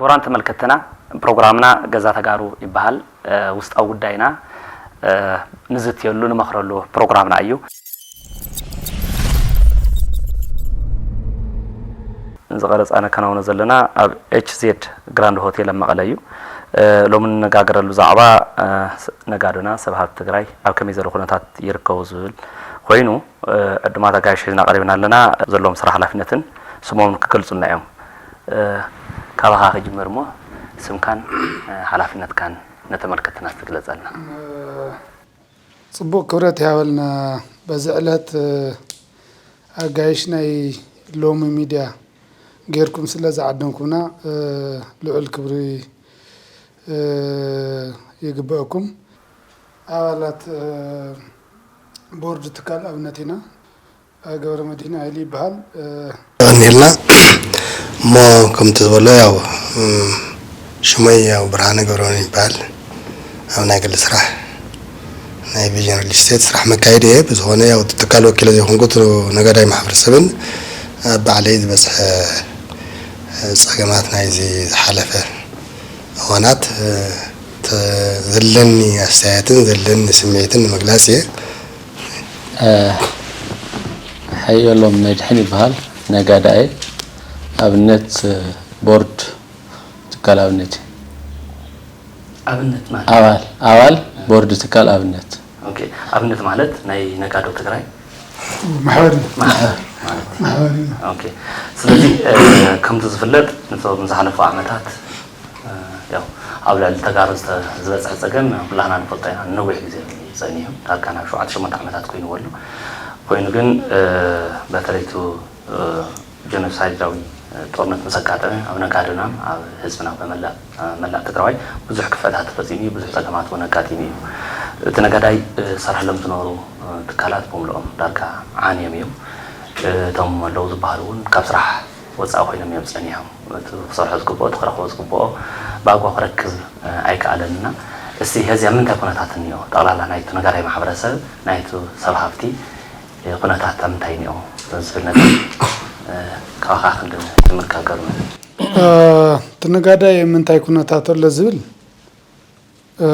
ክቡራን ተመልከትና፣ ፕሮግራምና ገዛ ተጋሩ ይበሃል። እ፣ ውስጣዊ ጉዳይና፣ እ፣ ንዝትየሉ፣ ንመኽረሉ ፕሮግራምና እዩ። እዚ ቀረፃ ነከናውኖ ዘለና ኣብ ኤች ዜድ ግራንድ ሆቴል ኣብ መቐለ እዩ። እ፣ ሎሚ እንነጋገረሉ ዛዕባ፣ እ፣ ስ-፣ ነጋዶና፣ ሰብ ሃብቲ ትግራይ ኣብ ከመይ ዘሎ ኩነታት ይርከቡ ዝብል ኮይኑ፣ እ፣ ዕዱማት ኣጋይሽ ሒዝና ቀሪብና ኣለና። ዘለዎም ስራሕ ሓላፍነትን ስሞምን ክገልፁልና እዮም። እ፣ ካባኻ ክጅምር እሞ ስምካን፣ እ፣ ሓላፍነትካን ነተመልከትና ትግለፀልና። እ፣ ጽቡቕ ክብረት ይሃበልና። በዚ ዕለት፣ እ፣ ኣጋይሽ ናይ ሎሚ ሚድያ ጌርኩም ስለ ዝዓደምኩምና፣ እ፣ ልዑል ክብሪ፣ እ፣ ይግበአኩም። ኣባላት፣ እ፣ ቦርድ ትካል ኣብነት ኢና። ገብረ መድህን ሃይለ ይበሃል። እ፣ የቐንየልና። እሞ ከምቲ ዝበሎ ያው፣ እም፣ ሽመይ ያው ብርሃነ ገብረመድህን ይበሃል። ኣብ ናይ ግሊ ስራሕ ናይ ቪዥን ሪል ስቴት ስራሕ መካየዲ እየ። ብዝኾነ ያው እቲ ትካል ወኪለ ዘይኮንኩ እቲ ነጋዳይ ማሕበረሰብን ኣብ ባዕለይ ዝበፅሐ ፀገማት ናይዚ ዝሓለፈ እዋናት፣ እ፣ ተ-፣ ዘለኒ ኣስተያየትን ዘለኒ ስምዒትን ንምግላፅ እየ። እ፣ ሓየሎም መድሕን ይበሃል። ነጋዳይ ኣብነት፣ እ፣ ቦርድ ትካል ኣብነት እዩ። ኣብነት ማለት? ኣባል፣ ኣባል ቦርድ ትካል ኣብነት። ኦኬ። ኣብነት ማለት ናይ ነጋዶ ትግራይ ማሕበር እዩ። ማሕበር ማለት እዩ። ማሕበር እዩ። ኦኬ። ስለዚ፣ እ፣ ከምቲ ዝፍለጥ፣ ነቶም ዝሓለፉ ዓመታት፣ እ፣ ያው ኣብ ልዕሊ ተጋሩ ዝተ-፣ ዝበፅሐ ፀገም ኩላህና ንፈልጦ ኢና። ንነዊሕ ግዜ እዩ ፀኒሑ። ዳርጋ ናብ ሸውዓተ ሸሞንተ ዓመታት ኮይኑ ኣሎ። ኮይኑ ግን፣ እ፣ በተለይ እቲ፣ እ፣ ጀኖሳይዳዊ ጦርነት ምስ ኣጋጠመ፣ ኣብ ነጋዶናን ኣብ ህዝብና ብመላእ፣ መላእ ትግራዋይ ብዙሕ ክፍዕታት ተፈጺሙ እዩ፣ ብዙሕ ጸገማት እውን ኣጋጢሙ እዩ። እቲ ነጋዳይ ዝሰርሐሎም ዝነበሩ ትካላት ብምልኦም ዳርጋ ዓንዮም እዮም። እቶም ኣለዉ ዝበሃሉ እውን ካብ ስራሕ ወጻኢ ኮይኖም እዮም ጸኒሖም። እቲ ክሰርሖ ዝግብኦ፣ እቲ ክረኽቦ ዝግብኦ ብኣግባቡ ክረክብ ኣይከኣለን እና፣ እስቲ ሀዚ ኣብ ምንታይ ኩነታት እኒኦ? ጠቕላላ ናይቲ ነጋዳይ ማሕበረሰብ፣ ናይቲ ሰብ ሃፍቲ፣ እ፣ ኩነታት ኣብ ምንታይ እኒኦ ዝብል ነገር፣ እ፣ ካባኻ ክንዲ ጅምር ካገሩ። እ፣ እቲ ነጋዳይ ኣብ ምንታይ ኩነታት ኣሎ ዝብል፣ እ፣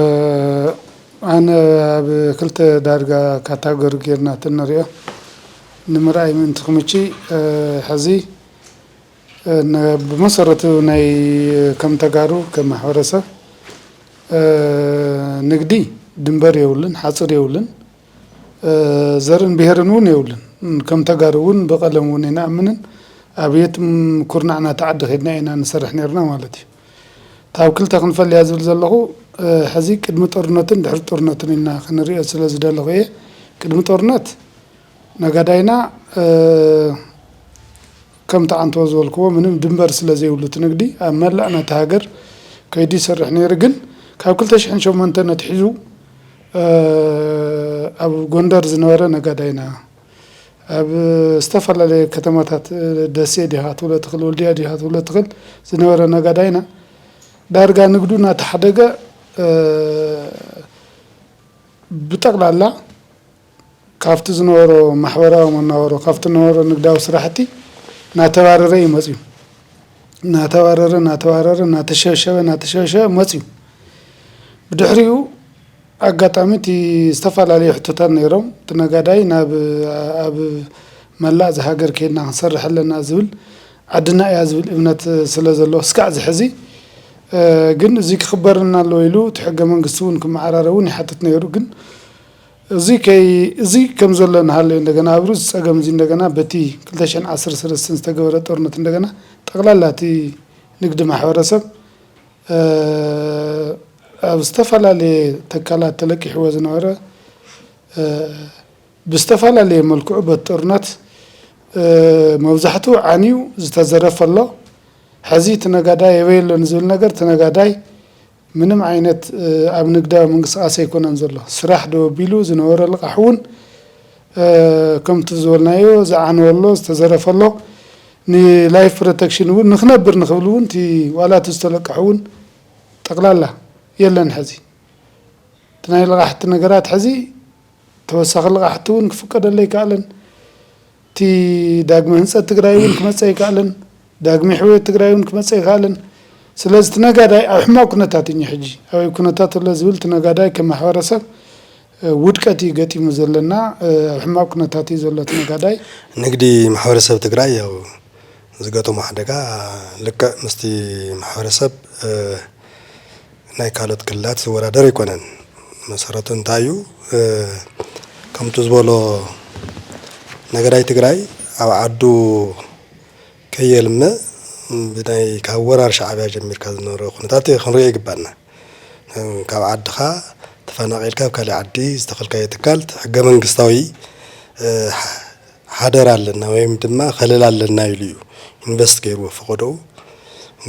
ኣነ ኣብ ክልተ ዳርጋ ካታጎሪ ጌርና እንተንሪኦ ንምርኣይ ምእንቲ ክምቺ፣ እ፣ ሕዚ፣ እ፣ ነ-፣ ብመሰረቱ ናይ ከም ተጋሩ ከም ማሕበረሰብ፣ እ፣ ንግዲ ድንበር የብሉን፣ ሓጹር የብሉን። እ፣ ዘርን ብሄርን እውን የብሉን። ከም ተጋሩ እውን ብቐለም እውን ኣይንኣምንን። ኣብ የትም ኩርናዕ ናታ ዓዲ ከድና ኢና ንሰርሕ ነርና ማለት እዩ። እታ ኣብ ክልተ ክንፈልያ ዝብል ዘለኹ፣ እ፣ ሕዚ ቅድሚ ጦርነትን ድሕሪ ጦርነትን ኢልና ክንሪኦ ስለ ዝደለኹ እየ። ቅድሚ ጦርነት ነጋዳይና፣ እ፣ ከምቲ ዓንተቦ ዝበልክዎ ምንም ድንበር ስለ ዘይብሉ እቲ ንግዲ ኣብ መላእ ናታ ሃገር ከይዱ ይሰርሕ ነይሩ። ግን ካብ ክልተ ሽሕን ሸሞንተን ኣትሒዙ፣ እ፣ ኣብ ጎንደር ዝነበረ ነጋዳይና፣ ኣብ ዝተፈላለየ ከተማታት፣ እ፣ ደሴ ዲኻ ትብሎ ትኽእል፣ ወልድያ ዲኻ ትብሎ ትኽእል፣ ዝነበረ ነጋዳይና ዳርጋ ንግዱ እናተሓደገ፣ እ፣ ብጠቕላላ ካብቲ ዝነበሮ ማሕበራዊ መናወሮ፣ ካብቲ ዝነበሮ ንግዳዊ ስራሕቲ እናተባረረ እዩ መፅዩ። እናተባረረ፣ እናተባረረ፣ እናተሸብሸበ፣ እናተሸብሸበ መፅዩ። ብድሕሪኡ ኣጋጣሚ እቲ ዝተፈላለዩ ሕቶታት ነይሮም። እቲ ነጋዳይ ናብ፣ ኣብ መላእ እዛ ሃገር ከይድና ክንሰርሕ ኣለና ዝብል፣ ዓድና እያ ዝብል እምነት ስለ ዘለዎ፣ እስካዕ እዚ ሕዚ፣ እ፣ ግን እዚ ክኽበረና ኣለዎ ኢሉ እቲ ሕገ መንግስቲ እውን ክመዓራረ እውን ይሓትት ነይሩ። ግን እዚ ከይ-፣ እዚ ከም ዘሎ እናሃለየ እንደገና ኣብ ርእሲ ጸገም እዚ እንደገና በቲ ክልተ ሽሕን ዓሰርተ ሰለስተን ዝተገበረ ጦርነት እንደገና ጠቕላላ እቲ ንግዲ ማሕበረሰብ፣ እ፣ ኣብ ዝተፈላለየ ትካላት ተለቂሕዎ ዝነበረ፣ እ፣ ብዝተፈላለየ መልክዑ በቲ ጦርነት፣ እ፣ መብዛሕትኡ ዓንዩ ዝተዘረፈ ኣሎ። ሕዚ እቲ ነጋዳይ የበይ ኣሎ ንዝብል ነገር፣ እቲ ነጋዳይ ምንም ዓይነት፣ እ፣ ኣብ ንግዳዊ ምንቅስቃስ ኣይኮነን ዘሎ። ስራሕ ደው ኣቢሉ ዝነበረ ልቓሕ እውን፣ እ፣ ከምቲ ዝበልናዮ ዝዓነወ ኣሎ፣ ዝተዘረፈ ኣሎ። ንላይፍ ፕሮተክሽን እውን ንክነብር ንክብል እውን እቲ ዋላ እቲ ዝተለቀሐ እውን ጠቕላላ የለን። ሕዚ እቲ ናይ ልቓሕቲ ነገራት ሕዚ ተወሳኺ ልቓሕቲ እውን ክፍቀደሉ ኣይከኣለን። እቲ ዳግመ ህንፀት ትግራይ እውን ክመፅእ ኣይከኣለን። ዳግመ ሕውየት ትግራይ እውን ክመፅእ ኣይከኣለን። ስለዚ እቲ ነጋዳይ ኣብ ሕማቕ ኩነታት እዩ ሕጂ። ኣበይ ኩነታት ኣሎ ዝብል እቲ ነጋዳይ ከም ማሕበረሰብ ውድቀት እዩ ገጢሙ ዘለና። ኣብ ሕማቕ ኩነታት እዩ ዘሎ እቲ ነጋዳይ። ንግዲ ማሕበረሰብ ትግራይ ያው ዝገጠሞ ሓደጋ ልክዕ ምስቲ ማሕበረሰብ ናይ ካልኦት ክልላት ዝወዳደር ኣይኮነን። መሰረቱ እንታይ እዩ? ከምቲ ዝበሎ ነጋዳይ ትግራይ ኣብ ዓዱ ከየልምዕ ብናይ ካብ ወራር ሻዕብያ ጀሚርካ ዝነበረ ኩነታት ክንሪኦ ይግባና። ካብ ዓድኻ ተፈናቒልካ ኣብ ካሊእ ዓዲ ዝተኸልካዮ ትካል ሕገ መንግስታዊ ሓደራ ኣለና ወይም ድማ ከለላ ኣለና ኢሉ እዩ ኢንቨስት ገይሩ ፈቐዶኡ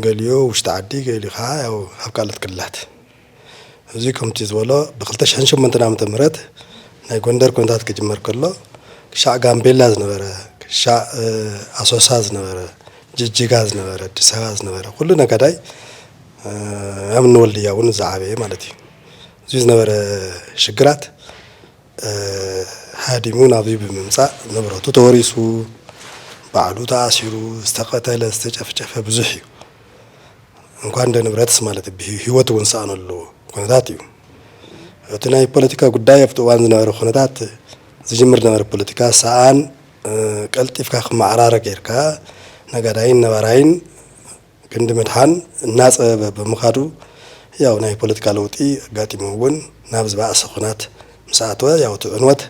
ገሊኡ ውሽጢ ዓዲ ገሊኡ ከዓ ያው ኣብ ካልኦት ክልላት እዚ ከምቲ ዝበሎ ብ2008 ዓመተ ምህረት ናይ ጎንደር ኩነታት ክጅመር ከሎ ክሻዕ ጋምቤላ ዝነበረ ክሻዕ ኣሶሳ ዝነበረ ጅጅጋ ዝነበረ ኣዲስ ኣበባ ዝነበረ ኩሉ ነጋዳይ ኣብ ንወልድያ እውን ዝዓበየ ማለት እዩ። እዚ ዝነበረ ሽግራት ሃዲሙ ናብዚ ብምምፃእ ንብረቱ ተወሪሱ ባዕሉ ተኣሲሩ ዝተቐተለ ዝተጨፍጨፈ ብዙሕ እዩ። እንኳን እንደ ንብረትስ ማለት ብሂወት እውን ዝሰኣነሉ ኩነታት እዩ። እቲ ናይ ፖለቲካ ጉዳይ ኣብቲ እዋን ዝነበረ ኩነታት ዝጅምር ዝነበረ ፖለቲካ ሰኣን ቀልጢፍካ ክመዓራረ ጌርካ ነጋዳይን ነባራይን ክንዲ ምድሓን እናፀበበ ብምኻዱ ያው ናይ ፖለቲካ ለውጢ ኣጋጢሙ እውን ናብ ዝበኣሰ ኩናት ምስ ኣተወ ያው እቲ ዕንወት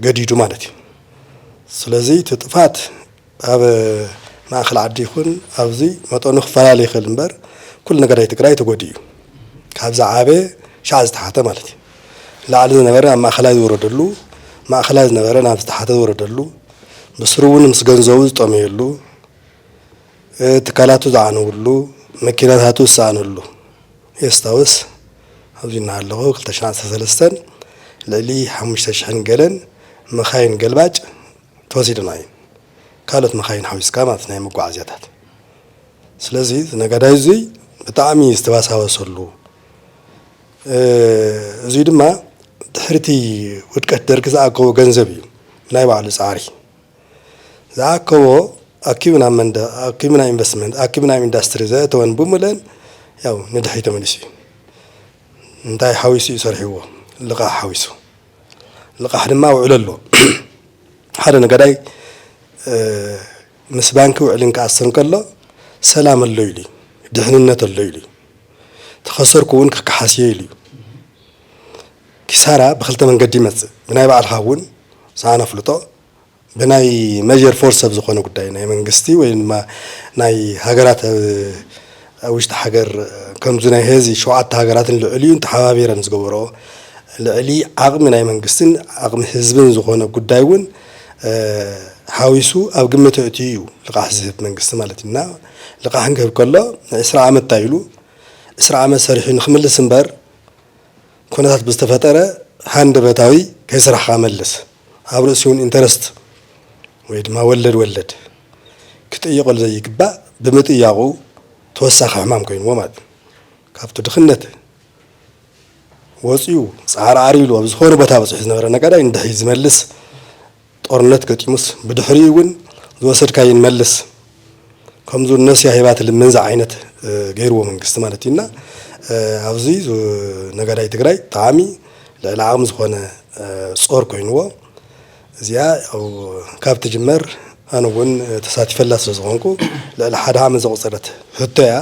ገዲዱ ማለት እዩ። ስለዚ እቲ ጥፋት ኣብ ማእኸል ዓዲ ይኹን ኣብዚ መጠኑ ክፈላለ ይኽእል እምበር ኩሉ ነጋዳይ ትግራይ ተጎዲኡ እዩ። ካብ ዝዓበየ ሻዕ ዝተሓተ ማለት እዩ። ላዕሊ ዝነበረ ናብ ማእኸላይ ዝወረደሉ፣ ማእኸላይ ዝነበረ ናብ ዝተሓተ ዝወረደሉ፣ ብስሩ እውን ምስ ገንዘቡ ዝጠመየሉ፣ ትካላቱ ዝዓነውሉ፣ መኪናታቱ ዝሰኣነሉ የስታውስ። ኣብዚ እናሃለኹ ክልተ ሽሕን ዓሰርተ ሰለስተን ልዕሊ ሓሙሽተ ሽሕን ገለን መኻይን ገልባጭ ተወሲደን እየን። ካልኦት መኻይን ሓዊስካ ማለት ናይ መጓዓዝያታት። ስለዚ ነጋዳይ እዙይ ብጣዕሚ ዝተባሳበሰሉ እዙይ ድማ ድሕርቲ ውድቀት ደርጊ ዝኣከቦ ገንዘብ እዩ። ናይ ባዕሉ ፃዕሪ ዝኣከቦ ኣኪቡ ናብ መንደ ኣኪቡ ናብ ኢንቨስትመንት ኣኪቡ ናብ ኢንዳስትሪ ዘእተወን ብምለን ያው ንድሕሪ ተመሊሱ እዩ። እንታይ ሓዊሱ እዩ ሰሪሕዎ? ልቓሕ ሓዊሱ። ልቓሕ ድማ ውዕል ኣሎ። ሓደ ነጋዳይ ምስ ባንኪ ውዕል እንክኣስር እንከሎ ሰላም ኣሎ ኢሉ እዩ፣ ድሕንነት ኣሎ ኢሉ እዩ። ተኸሰርኩ እውን ክከሓስ እየ ኢሉ እዩ። ኪሳራ ብክልተ መንገዲ ይመፅእ። ብናይ ባዕልኻ እውን ሰኣን ኣፍልጦ ብናይ ሜጀር ፎርስ ኣብ ዝኾነ ጉዳይ ናይ መንግስቲ ወይ ድማ ናይ ሃገራት ኣብ ውሽጢ ሃገር ከምዚ ናይ ሄዚ ሸውዓተ ሃገራትን ልዕሊኡን ተሓባቢረን ዝገበርኦ ልዕሊ ዓቕሚ ናይ መንግስትን ዓቕሚ ህዝብን ዝኾነ ጉዳይ እውን ሓዊሱ ኣብ ግምት ኣእትዩ እዩ ልቓሕ ዝህብ መንግስቲ ማለት እዩ። እና ልቓሕ እንክህብ ከሎ ዕስራ ዓመት እንታይ ኢሉ ዕስራ ዓመት ሰሪሑ ንክምልስ እምበር ኩነታት ብዝተፈጠረ ሃንደበታዊ ከይሰራሕኻ መልስ ኣብ ርእሲውን ኢንተረስት ወይ ድማ ወለድ ወለድ ክጥይቆል ዘይግባእ ብምጥያቑ ተወሳኺ ሕማም ኮይንዎ ማለት እዩ። ካብቲ ድኽነት ወፂኡ ፃዕርዓር ኢሉ ኣብ ዝኾነ ቦታ በፂሑ ዝነበረ ነጋዳይ ንድሕሪት ዝመልስ ጦርነት ገጢሙስ ብድሕሪኡ እውን ዝወሰድካይን መልስ ከምዚ ነስያ ሂባ ትልምን ዝዓይነት ገይርዎ መንግስቲ ማለት እዩ። እና ኣብዚ ነጋዳይ ትግራይ ብጣዕሚ ልዕሊ ዓቕሚ ዝኾነ ፆር ኮይንዎ እዚኣ ካብ ትጅመር ኣነ እውን ተሳቲፈላ ስለ ዝኾንኩ ልዕሊ ሓደ ዓመት ዘቑፀረት ሕቶ እያ።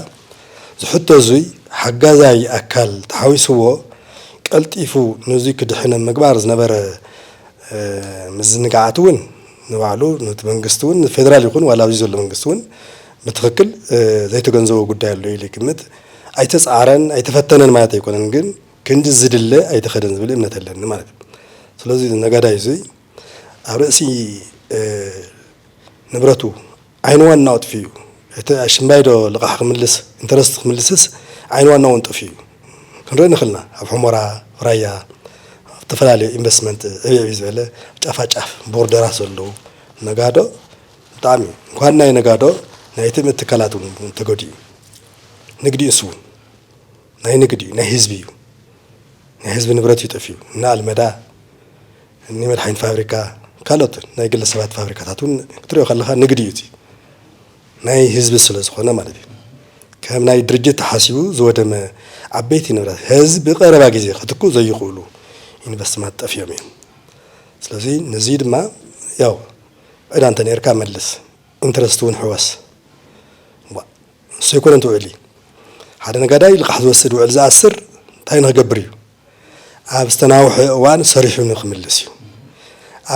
ዝሕቶ እዙይ ሓጋዛይ ኣካል ተሓዊስዎ ቀልጢፉ ነዚ ክድሕነ ምግባር ዝነበረ ምዝንጋዓት እውን ንባዕሉ ነቲ መንግስቲ እውን ንፌደራል ይኹን ዋላ ኣብዚ ዘሎ መንግስቲ እውን ብትኽክል ዘይተገንዘቦ ጉዳይ ኣሎ ኢሉ ይግምት። ኣይተፃዕረን ኣይተፈተነን ማለት ኣይኮነን፣ ግን ክንዲ ዝድለ ኣይተኸደን ዝብል እምነት ኣለኒ ማለት እዩ። ስለዚ ነጋዳይ እዙይ ኣብ ርእሲ ንብረቱ ዓይኒ ዋናኡ ኣጥፊኡ እዩ። እቲ ኣሽምባይ ዶ ልቓሕ ክምልስ ኢንተረስት ክምልስስ ዓይኒ ዋናኡ እውን ጠፊኡ እዩ። ክንርኢ ንኽእልና ኣብ ሑመራ ራያ ኣብ ዝተፈላለዩ ኢንቨስትመንት ዕብይ ዕብይ ዝበለ ጫፋ ጫፍ ቦርደራት ዘለዉ ነጋዶ ብጣዕሚ እንኳን ናይ ነጋዶ ናይ ትእምት ትካላት እውን ተጎዲኡ ንግዲ እንሱ እውን ናይ ንግዲ እዩ ናይ ህዝቢ እዩ ናይ ህዝቢ ንብረት እዩ ጠፊኡ እና ኣልመዳ እኒ መድሓኒት ፋብሪካ ካልኦት ናይ ግለሰባት ፋብሪካታት እውን ክትሪኦ ከለካ ንግዲ እዩ እቲ ናይ ህዝቢ ስለ ዝኾነ ማለት እዩ። ከም ናይ ድርጅት ተሓሲቡ ዝወደመ ዓበይቲ ንብረት ህዝቢ ብቐረባ ግዜ ክትክኡ ዘይኽእሉ ኢንቨስትማት ጠፊኦም እዮም። ስለዚ ነዚ ድማ ያው ዕዳ እንተ ነርካ መልስ፣ ኢንትረስት እውን ሕወስ። እሱ ኣይኮነን እቲ ውዕሊ። ሓደ ነጋዳይ ልቓሕ ዝወስድ ውዕል ዝኣስር እንታይ ንክገብር እዩ? ኣብ ዝተናውሐ እዋን ሰሪሑ ንክምልስ እዩ።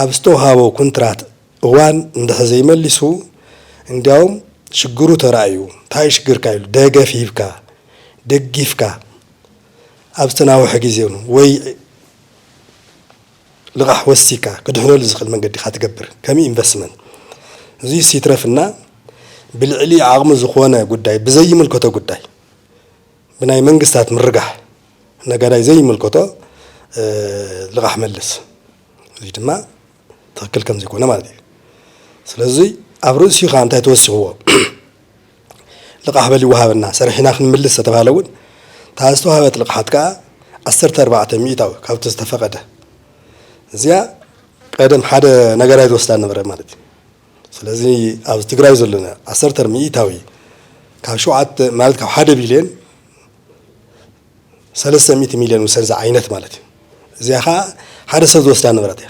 ኣብ ዝተውሃቦ ኩንትራት እዋን እንድሕር ዘይመሊሱ፣ እንዲያውም ሽግሩ ተራእዩ፣ እንታይ ሽግርካ ኢሉ ደገፍ ሂብካ፣ ደጊፍካ፣ ኣብ ዝተናውሐ ግዜ እውን ወይ ልቓሕ ወሲካ ክድሕነሉ ዝኽእል መንገዲ ኢኻ ትገብር፣ ከም ኢንቨስትመንት። እዚ ይትረፍና፣ ብልዕሊ ዓቕሚ ዝኾነ ጉዳይ፣ ብዘይምልከቶ ጉዳይ፣ ብናይ መንግስታት ምርጋሕ ነጋዳይ ዘይምልከቶ፣ እ፣ ልቓሕ መልስ። እዚ ድማ ትኽክል ከም ዘይኮነ ማለት እዩ። ስለዚ ኣብ ርእሲኡ ኸዓ እንታይ ተወሲኽዎ? ልቓሕ በል ይወሃበና፣ ሰሪሕና ክንምልስ ዝተባሃለ እውን፣ እታ ዝተዋህበት ልቕሓት ከኣ ዓሰርተ ኣርባዕተ ሚእታዊ ካብቲ ዝተፈቐደ። እዚኣ ቀደም ሓደ ነጋዳይ ዝወስዳ ነበረ ማለት እዩ። ስለዚ ኣብዚ ትግራይ ዘሎ ዓሰርተ ሚእታዊ ካብ ሸውዓተ፣ ማለት ካብ ሓደ ቢልዮን ሰለስተ ሚእቲ ሚልዮን ውሰድ ዝዓይነት ማለት እዩ። እዚኣ ኸዓ ሓደ ሰብ ዝወስዳ ነበረት እያ።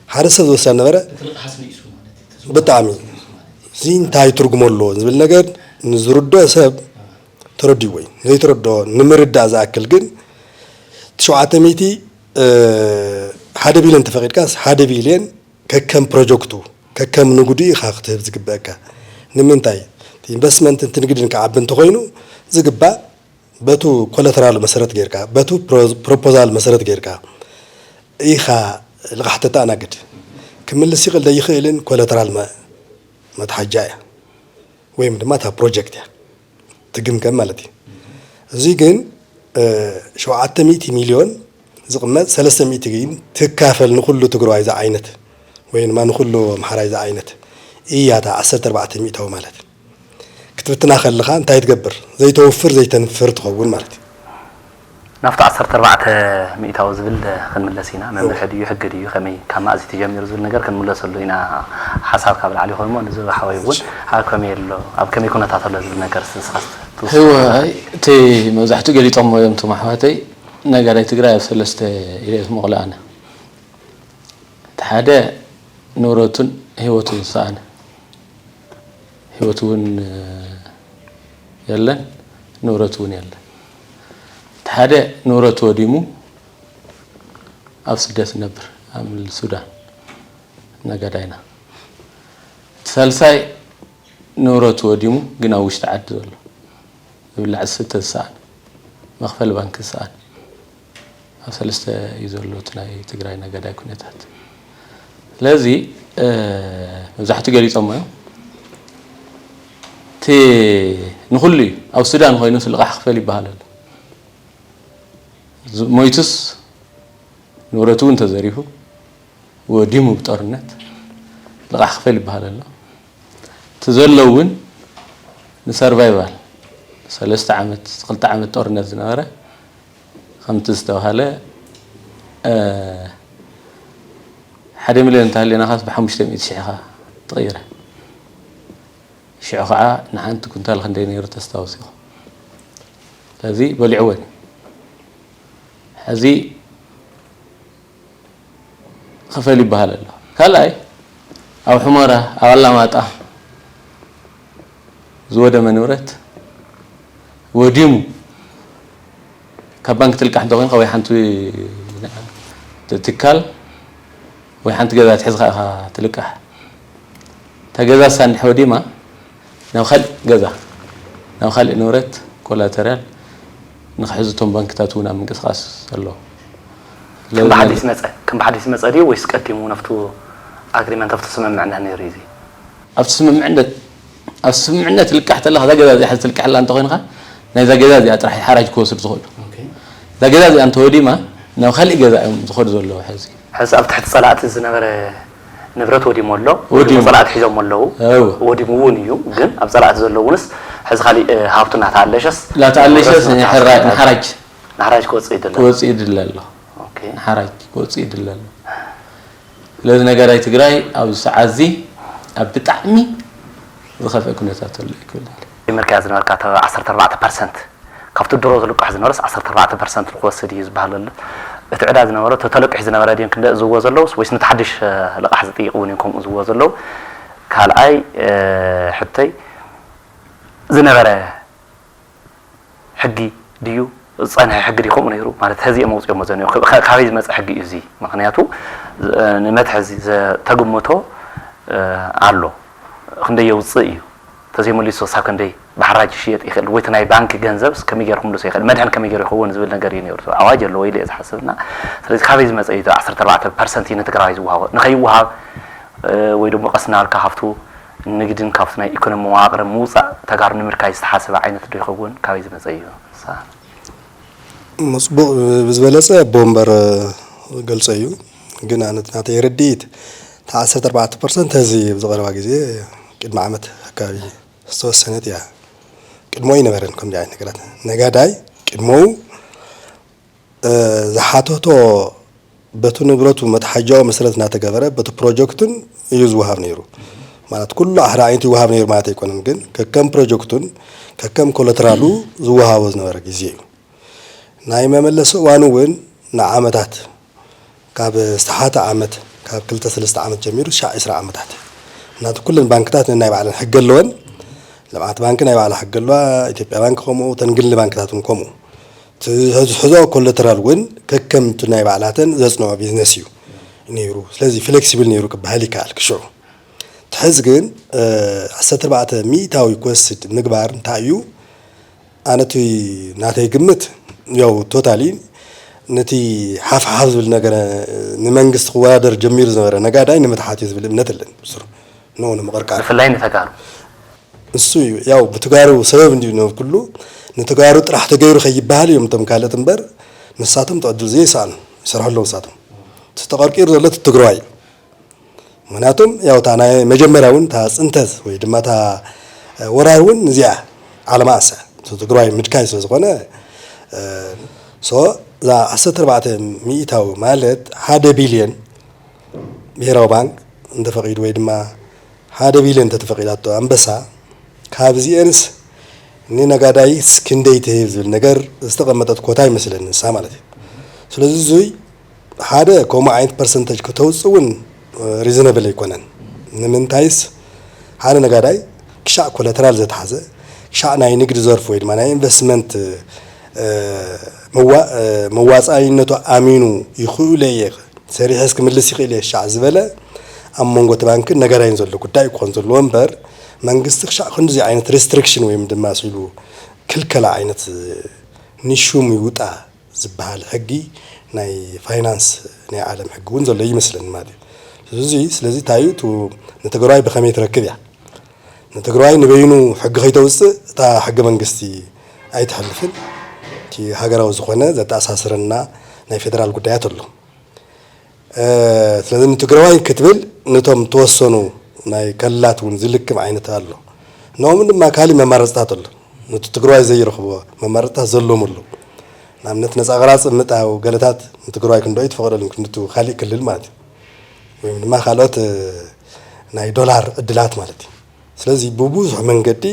ሓደ ሰብ ዝወስዳ ነበረ። እቲ ልቕሓስ ንኢሱ ማለት እዩ። እቲ ብጣዕሚ። ንኢሱ ማለት እዩ። እዚ እንታይ ትርጉም ኣለዎ ዝብል ነገር ንዝርድኦ ሰብ ተረዲእዎ እዩ። ዘይተረድኦ ንምርዳእ ዝኣክል ግን፣ እቲ ሸውዓተ ሚእቲ፣ እ፣ ሓደ ቢልዮን ተፈቒድካስ፣ ሓደ ቢልዮን ከከም ፕሮጀክቱ፣ ከከም ንግዱ ኢኻ ክትህብ ዝግበአካ። ንምንታይ? እቲ ኢንቨስትመንት፣ እቲ ንግድን ክዓቢ እንተኾይኑ፣ ዝግባእ በቱ ኮላተራል መሰረት ጌርካ፣ በቱ ፕሮ-፣ ፕሮፖዛል መሰረት ጌርካ ኢኻ ልቓሕ ተተኣናግድ። ክምልስ ይኽእል ዘይኽእልን ኮላተራል መ-፣ መትሓጃ እያ፣ ወይም ድማ እታ ፕሮጀክት እያ ትግምገም ማለት እዩ። እዚ ግን፣ እ፣ ሸውዓተ ሚእቲ ሚልዮን ዝቕመጥ፣ ሰለስተ ሚእቲ ግን ትካፈል ንኹሉ ትግራዋይ ዝዓይነት፣ ወይ ድማ ንኹሉ ኣምሓራይ ዝዓይነት እያ እታ ዓሰርተ ኣርባዕተ ሚእታዊ ማለት። ክትብትና ከለኻ እንታይ ትገብር? ዘይተወፍር፣ ዘይተንፍር ትኸውን ማለት እዩ። ናብቲ ዓሰርተ ኣርባዕተ ሚእታዊ ዝብል ክንምለስ ኢና። መምርሒ ድዩ፣ ሕጊ ድዩ፣ ከመይ ካብ ማእዚ ተጀሚሩ ዝብል ነገር ክንምለሰሉ ኢና። ሓሳብ ካብ ላዕሊ ይኸውን እሞ፣ ንዝብ ሓወይ እውን ኣብ ከመይ ኣሎ፣ ኣብ ከመይ ኩነታት ኣሎ ዝብል ነገር ንስኻስ ትውስኾ? እወ፣ ኣይ፣ እቲ መብዛሕትኡ ገሊጾሞ እዮም እቶም ኣሕዋተይ። ነጋዳይ ትግራይ ኣብ ሰለስተ ኢለ እየ ዝመቕሎ ኣነ። እቲ ሓደ ንብረቱን ህይወቱን ዝሰኣነ፣ ህይወቱ እውን የለን፣ ንብረቱ እውን የለን። እቲ ሓደ ንብረቱ ወዲሙ ኣብ ስደት ነብር፣ ኣብ ሱዳን ነጋዳይና። እቲ ሳልሳይ ንብረቱ ወዲሙ ግን ኣብ ውሽጢ ዓዲ ዘሎ፣ ዝብላዕ ዝስተ ዝሰኣነ፣ መኽፈሊ ባንኪ ዝሰኣነ፣ ኣብ ሰለስተ እዩ ዘሎ እቲ ናይ ትግራይ ነጋዳይ ኩነታት። ስለዚ፣ እ፣ መብዛሕትኡ ገሊጾሞ እዮም። እቲ ንኹሉ እዩ። ኣብ ሱዳን ኮይኑስ ልቓሕ ክፈል ይበሃል ኣሎ። ዝ-፣ ሞይቱስ ንብረቱ እውን ተዘሪፉ፣ ወዲሙ ብጦርነት፣ ልቓሕ ክፈል ይበሃል ኣሎ። እቲ ዘሎ እውን ንሰርቫይቫል፣ ሰለስተ ዓመት፣ ክልተ ዓመት ጦርነት ዝነበረ፣ ከምቲ ዝተባሃለ፣ እ፣ ሓደ ሚልዮን እንተሃልየናኻስ ብሓሙሽተ ሚእቲ ሺሕ ኢኻ ትቕይረ። ሽዑ ኸዓ ንሓንቲ ኩንታል ክንደይ ነይሩ ተስታውሱ ኢኹም። ስለዚ በሊዕወን እዩ። ሕዚ ክፈል ይበሃል ኣሎ። ካልኣይ፣ ኣብ ሑመራ፣ ኣብ ኣላማጣ ዝወደመ ንብረት ወዲሙ፣ ካብ ባንክ ትልቃሕ እንተኾይንካ ወይ ሓንቲ ትካል ወይ ሓንቲ ገዛ ትሕዝካ ኢኻ ትልቃሕ። እታ ገዛ እሳ እንድሕር ወዲማ፣ ናብ ካልእ ገዛ፣ ናብ ካልእ ንብረት ኮላተራል ንክሕዙ እቶም ባንክታት እውን ኣብ ምንቅስቃስ ኣለዉ። ከም ብሓዲስ መጸ፣ ከም ብሓዲስ መጸ ድዩ ወይስ ቀዲሙ ነፍቱ ኣግሪመንት፣ ኣብቲ ስምምዕነት ነይሩ እዩ እዚ? ኣብቲ ስምምዕነት፣ ኣብ ስምምዕነት ትልቃሕ ተለኻ፣ እዛ ገዛ እዚኣ ሕዚ ትልቃሕ ኣላ እንተኾይንኻ፣ ናይዛ ገዛ እዚኣ ጥራሕ እዩ ሓራጅ ክወስድ ዝኽእሉ። ኦኬ። እዛ ገዛ እዚኣ እንተወዲማ፣ ናብ ካልእ ገዛ እዮም ዝኸዱ ዘለዉ ሕዚ። ሕዚ ኣብ ትሕቲ ጸላእቲ ዝነበረ ንብረት ወዲሙ ኣሎ። ወዲሙ። ጸላእቲ ሒዞሞ ኣለዉ። እወ። ወዲሙ እውን እዩ፣ ግን ኣብ ጸላእቲ ዘሎ እውንስ ሕዚ ካሊእ፣ እ፣ ሃብቱ እናተኣለሸስ፣ እናተኣለሸስ ንብረቱ ንሕራ-፣ እናተኣለሸ ንሓራጅ። ንሓራጅ ክወጽእ ይድለ። ክወጽእ ይድለ ኣሎ። ኦኬ። ንሓራጅ ክወጽእ ይድለ ኣሎ። ስለዚ ነጋዳይ ትግራይ ኣብዚ ሰዓት እዚ ኣብ ብጣዕሚ ዝኸፍአ ኩነታት ኣሎ ይክብል። ኣሜሪካ ዝነበርካ ዓሰርተ ኣርባዕተ ፐርሰንት ካብቲ ድሮ ዝልቃሕ ዝነበረስ ዓሰርተ ኣርባዕተ ፐርሰንት ክወስድ እዩ ዝበሃል ኣሎ። እቲ ዕዳ ዝነበረ፣ እቲ ተለቂሑ ዝነበረ ድዮም ክንደ ዝዎ ዘለውስ፣ ወይስ ነቲ ሓድሽ ልቓሕ ዝጥይቕ እውን እዮም ከምኡ ዝዎ ዘለዉ? ካልኣይ ሕቶይ፣ ዝነበረ ሕጊ ድዩ ዝጸንሐ ሕጊ ድዩ ከምኡ ነይሩ? ማለት ሕዚ እዮም ኣውጺኦሞ ዘንዮ። ካበይ ዝመጸ ሕጊ እዩ እዚ? ምኽንያቱ ንመትሐዚ ዘተግምቶ ኣሎ። ክንደይ የውጽእ እዩ? ተዘይመሊሱ ክሳብ ክንደይ ብሓራጅ ይሽየጥ ይኽእል? ወይ እቲ ናይ ባንኪ ገንዘብስ ከመይ ገይሩ ክምልሶ ይኽእል? መድሕን ከመይ ገይሩ ይኸውን ዝብል ነገር እዩ ነይሩ። ኣዋጅ ኣለዎ ኢለ እየ ዝሓስብ። እና ስለዚ ካበይ ዝመጸ እዩ? ዓሰርተ ኣርባዕተ ፐርሰንት እዩ ንትግራዋይ ዝወሃቦ። ንኸይወሃብ ወይ ደግሞ ቀስ እናበልካ ካብቱ ንግድን ካብቲ ናይ ኢኮኖሚ መዋቕር ምውፃእ ተጋሩ ንምርካይ ዝተሓሰበ ዓይነት ዶ ይኸውን? ካበይ ዝመፀ እዩ? ንሳ መፅቡቕ ብዝበለፀ ኣቦ ወንበር ገልፀ እዩ። ግን ኣነ ናተይ ርድኢት እታ ዓሰርተ ኣርባዕተ ፐርሰንት ህዚ ኣብዚ ቀረባ ግዜ ቅድሚ ዓመት ኣካባቢ ዝተወሰነት እያ። ቅድሞ ኣይነበረን ከምዚ ዓይነት ነገራት። ነጋዳይ ቅድሞው ዝሓተቶ በቲ ንብረቱ መትሓጃዊ መሰረት እናተገበረ በቲ ፕሮጀክትን እዩ ዝወሃብ ነይሩ። ማለት ኩሉ ሓደ ዓይነት ይወሃብ ነይሩ ማለት ኣይኮነን፣ ግን ከከም ፕሮጀክቱን ከከም ኮለትራሉ ዝወሃቦ ዝነበረ ግዜ እዩ። ናይ መመለሲ እዋኑ እውን ንዓመታት ካብ ዝተሓተ ዓመት ካብ ክልተ ሰለስተ ዓመት ጀሚሩ ሻዕ ዕስራ ዓመታት ናቱ ኩለን ባንክታት ነናይ ባዕለን ሕጊ ኣለወን። ልምዓት ባንክ ናይ ባዕላ ሕጊ ኣለዋ፣ ኢትዮጵያ ባንክ ከምኡ፣ እተን ግሊ ባንክታት እውን ከምኡ። ዝሕዞ ኮለተራል እውን ከከም እቲ ናይ ባዕላተን ዘፅንዖ ቢዝነስ እዩ ነይሩ። ስለዚ ፍሌክሲብል ነይሩ ክበሃል ይከኣል ክሽዑ። ትሕዝ ግን ዓሰርተ ኣርባዕተ ሚእታዊ ክወስድ ምግባር እንታይ እዩ? ኣነ እቲ ናተይ ግምት ያው ቶታሊ ነቲ ሓፍ ሓፍ ዝብል ነገር ንመንግስቲ ክወዳደር ጀሚሩ ዝነበረ ነጋዳይ ንምትሓት እዩ ዝብል እምነት ኣለን። ብስሩ ንኡ ንምቕርቃር ብፍላይ ንተጋሩ እሱ እዩ ያው ብትጋሩ ሰበብ እንዲዩ ነው ኩሉ ንትጋሩ ጥራሕ ተገይሩ ከይበሃል እዮም እቶም ካልኦት እምበር ንሳቶም ተዕድል ዘይሰኣኑ ይሰርሑ ኣለዉ ንሳቶም እቲ ተቐርቂሩ ዘሎ እቲ ትግራዋይ እዩ። ምክንያቱም ያው እታ ናይ መጀመርያ እውን እታ ፅንተት ወይ ድማ እታ ወራር እውን እዚኣ ዓለማ ኣሰ ትግራዋይ ምድካይ ስለ ዝኾነ ሶ እዛ ዓሰርተ ኣርባዕተ ሚእታዊ ማለት ሓደ ቢልዮን ብሄራዊ ባንክ እንተፈቒዱ ወይ ድማ ሓደ ቢልዮን እንተተፈቒዳቶ ኣንበሳ ካብዚኤንስ ንነጋዳይስ ክንደይ ትህብ ዝብል ነገር ዝተቐመጠት ኮታ ይመስለኒ ንሳ ማለት እዩ። ስለዚ እዙይ ሓደ ከምኡ ዓይነት ፐርሰንተጅ ከተውፅእ እውን ሪዝነብል ኣይኮነን። ንምንታይስ ሓደ ነጋዳይ ክሻዕ ኮለተራል ዘትሓዘ ክሻዕ ናይ ንግዲ ዘርፍ ወይ ድማ ናይ ኢንቨስትመንት መዋፃኢነቱ ኣሚኑ ይኽእለ እየ ሰሪሐስ ክምልስ ይኽእል እየ ሻዕ ዝበለ ኣብ መንጎ እቲ ባንክን ነጋዳይን ዘሎ ጉዳይ ክኾን ዘለዎ እምበር መንግስቲ ክሻዕ ክንድዚ ዓይነት ሪስትሪክሽን ወይም ድማ ሲሉ ክልከላ ዓይነት ንሹም ይውጣ ዝበሃል ሕጊ ናይ ፋይናንስ ናይ ዓለም ሕጊ እውን ዘሎ ይመስለኒ ማለት እዩ። ስለዚ ስለዚ እንታይ እዩ ንትግራዋይ ብኸመይ ትረክብ እያ ንትግራዋይ ንበይኑ ሕጊ ከይተውፅእ እታ ሕገ መንግስቲ ኣይትሕልፍን። እቲ ሃገራዊ ዝኾነ ዘተኣሳስረና ናይ ፌደራል ጉዳያት ኣሎ። ስለዚ ንትግራዋይ ክትብል ነቶም ተወሰኑ ናይ ከላት እውን ዝልክም ዓይነት ኣሎ። ንኦም ድማ ካሊእ መማረፅታት ኣሎ። ነቲ ትግራዋይ ዘይረኽቦ መማረፅታት ዘለዎም ኣሎ። ንኣብነት ነፃ ቅራፅ ምጣው ገለታት ንትግራዋይ ክንዶ ይትፈቐደሉ ክንድቱ ካሊእ ክልል ማለት እዩ። ወይም ድማ ካልኦት ናይ ዶላር ዕድላት ማለት እዩ። ስለዚ ብብዙሕ መንገዲ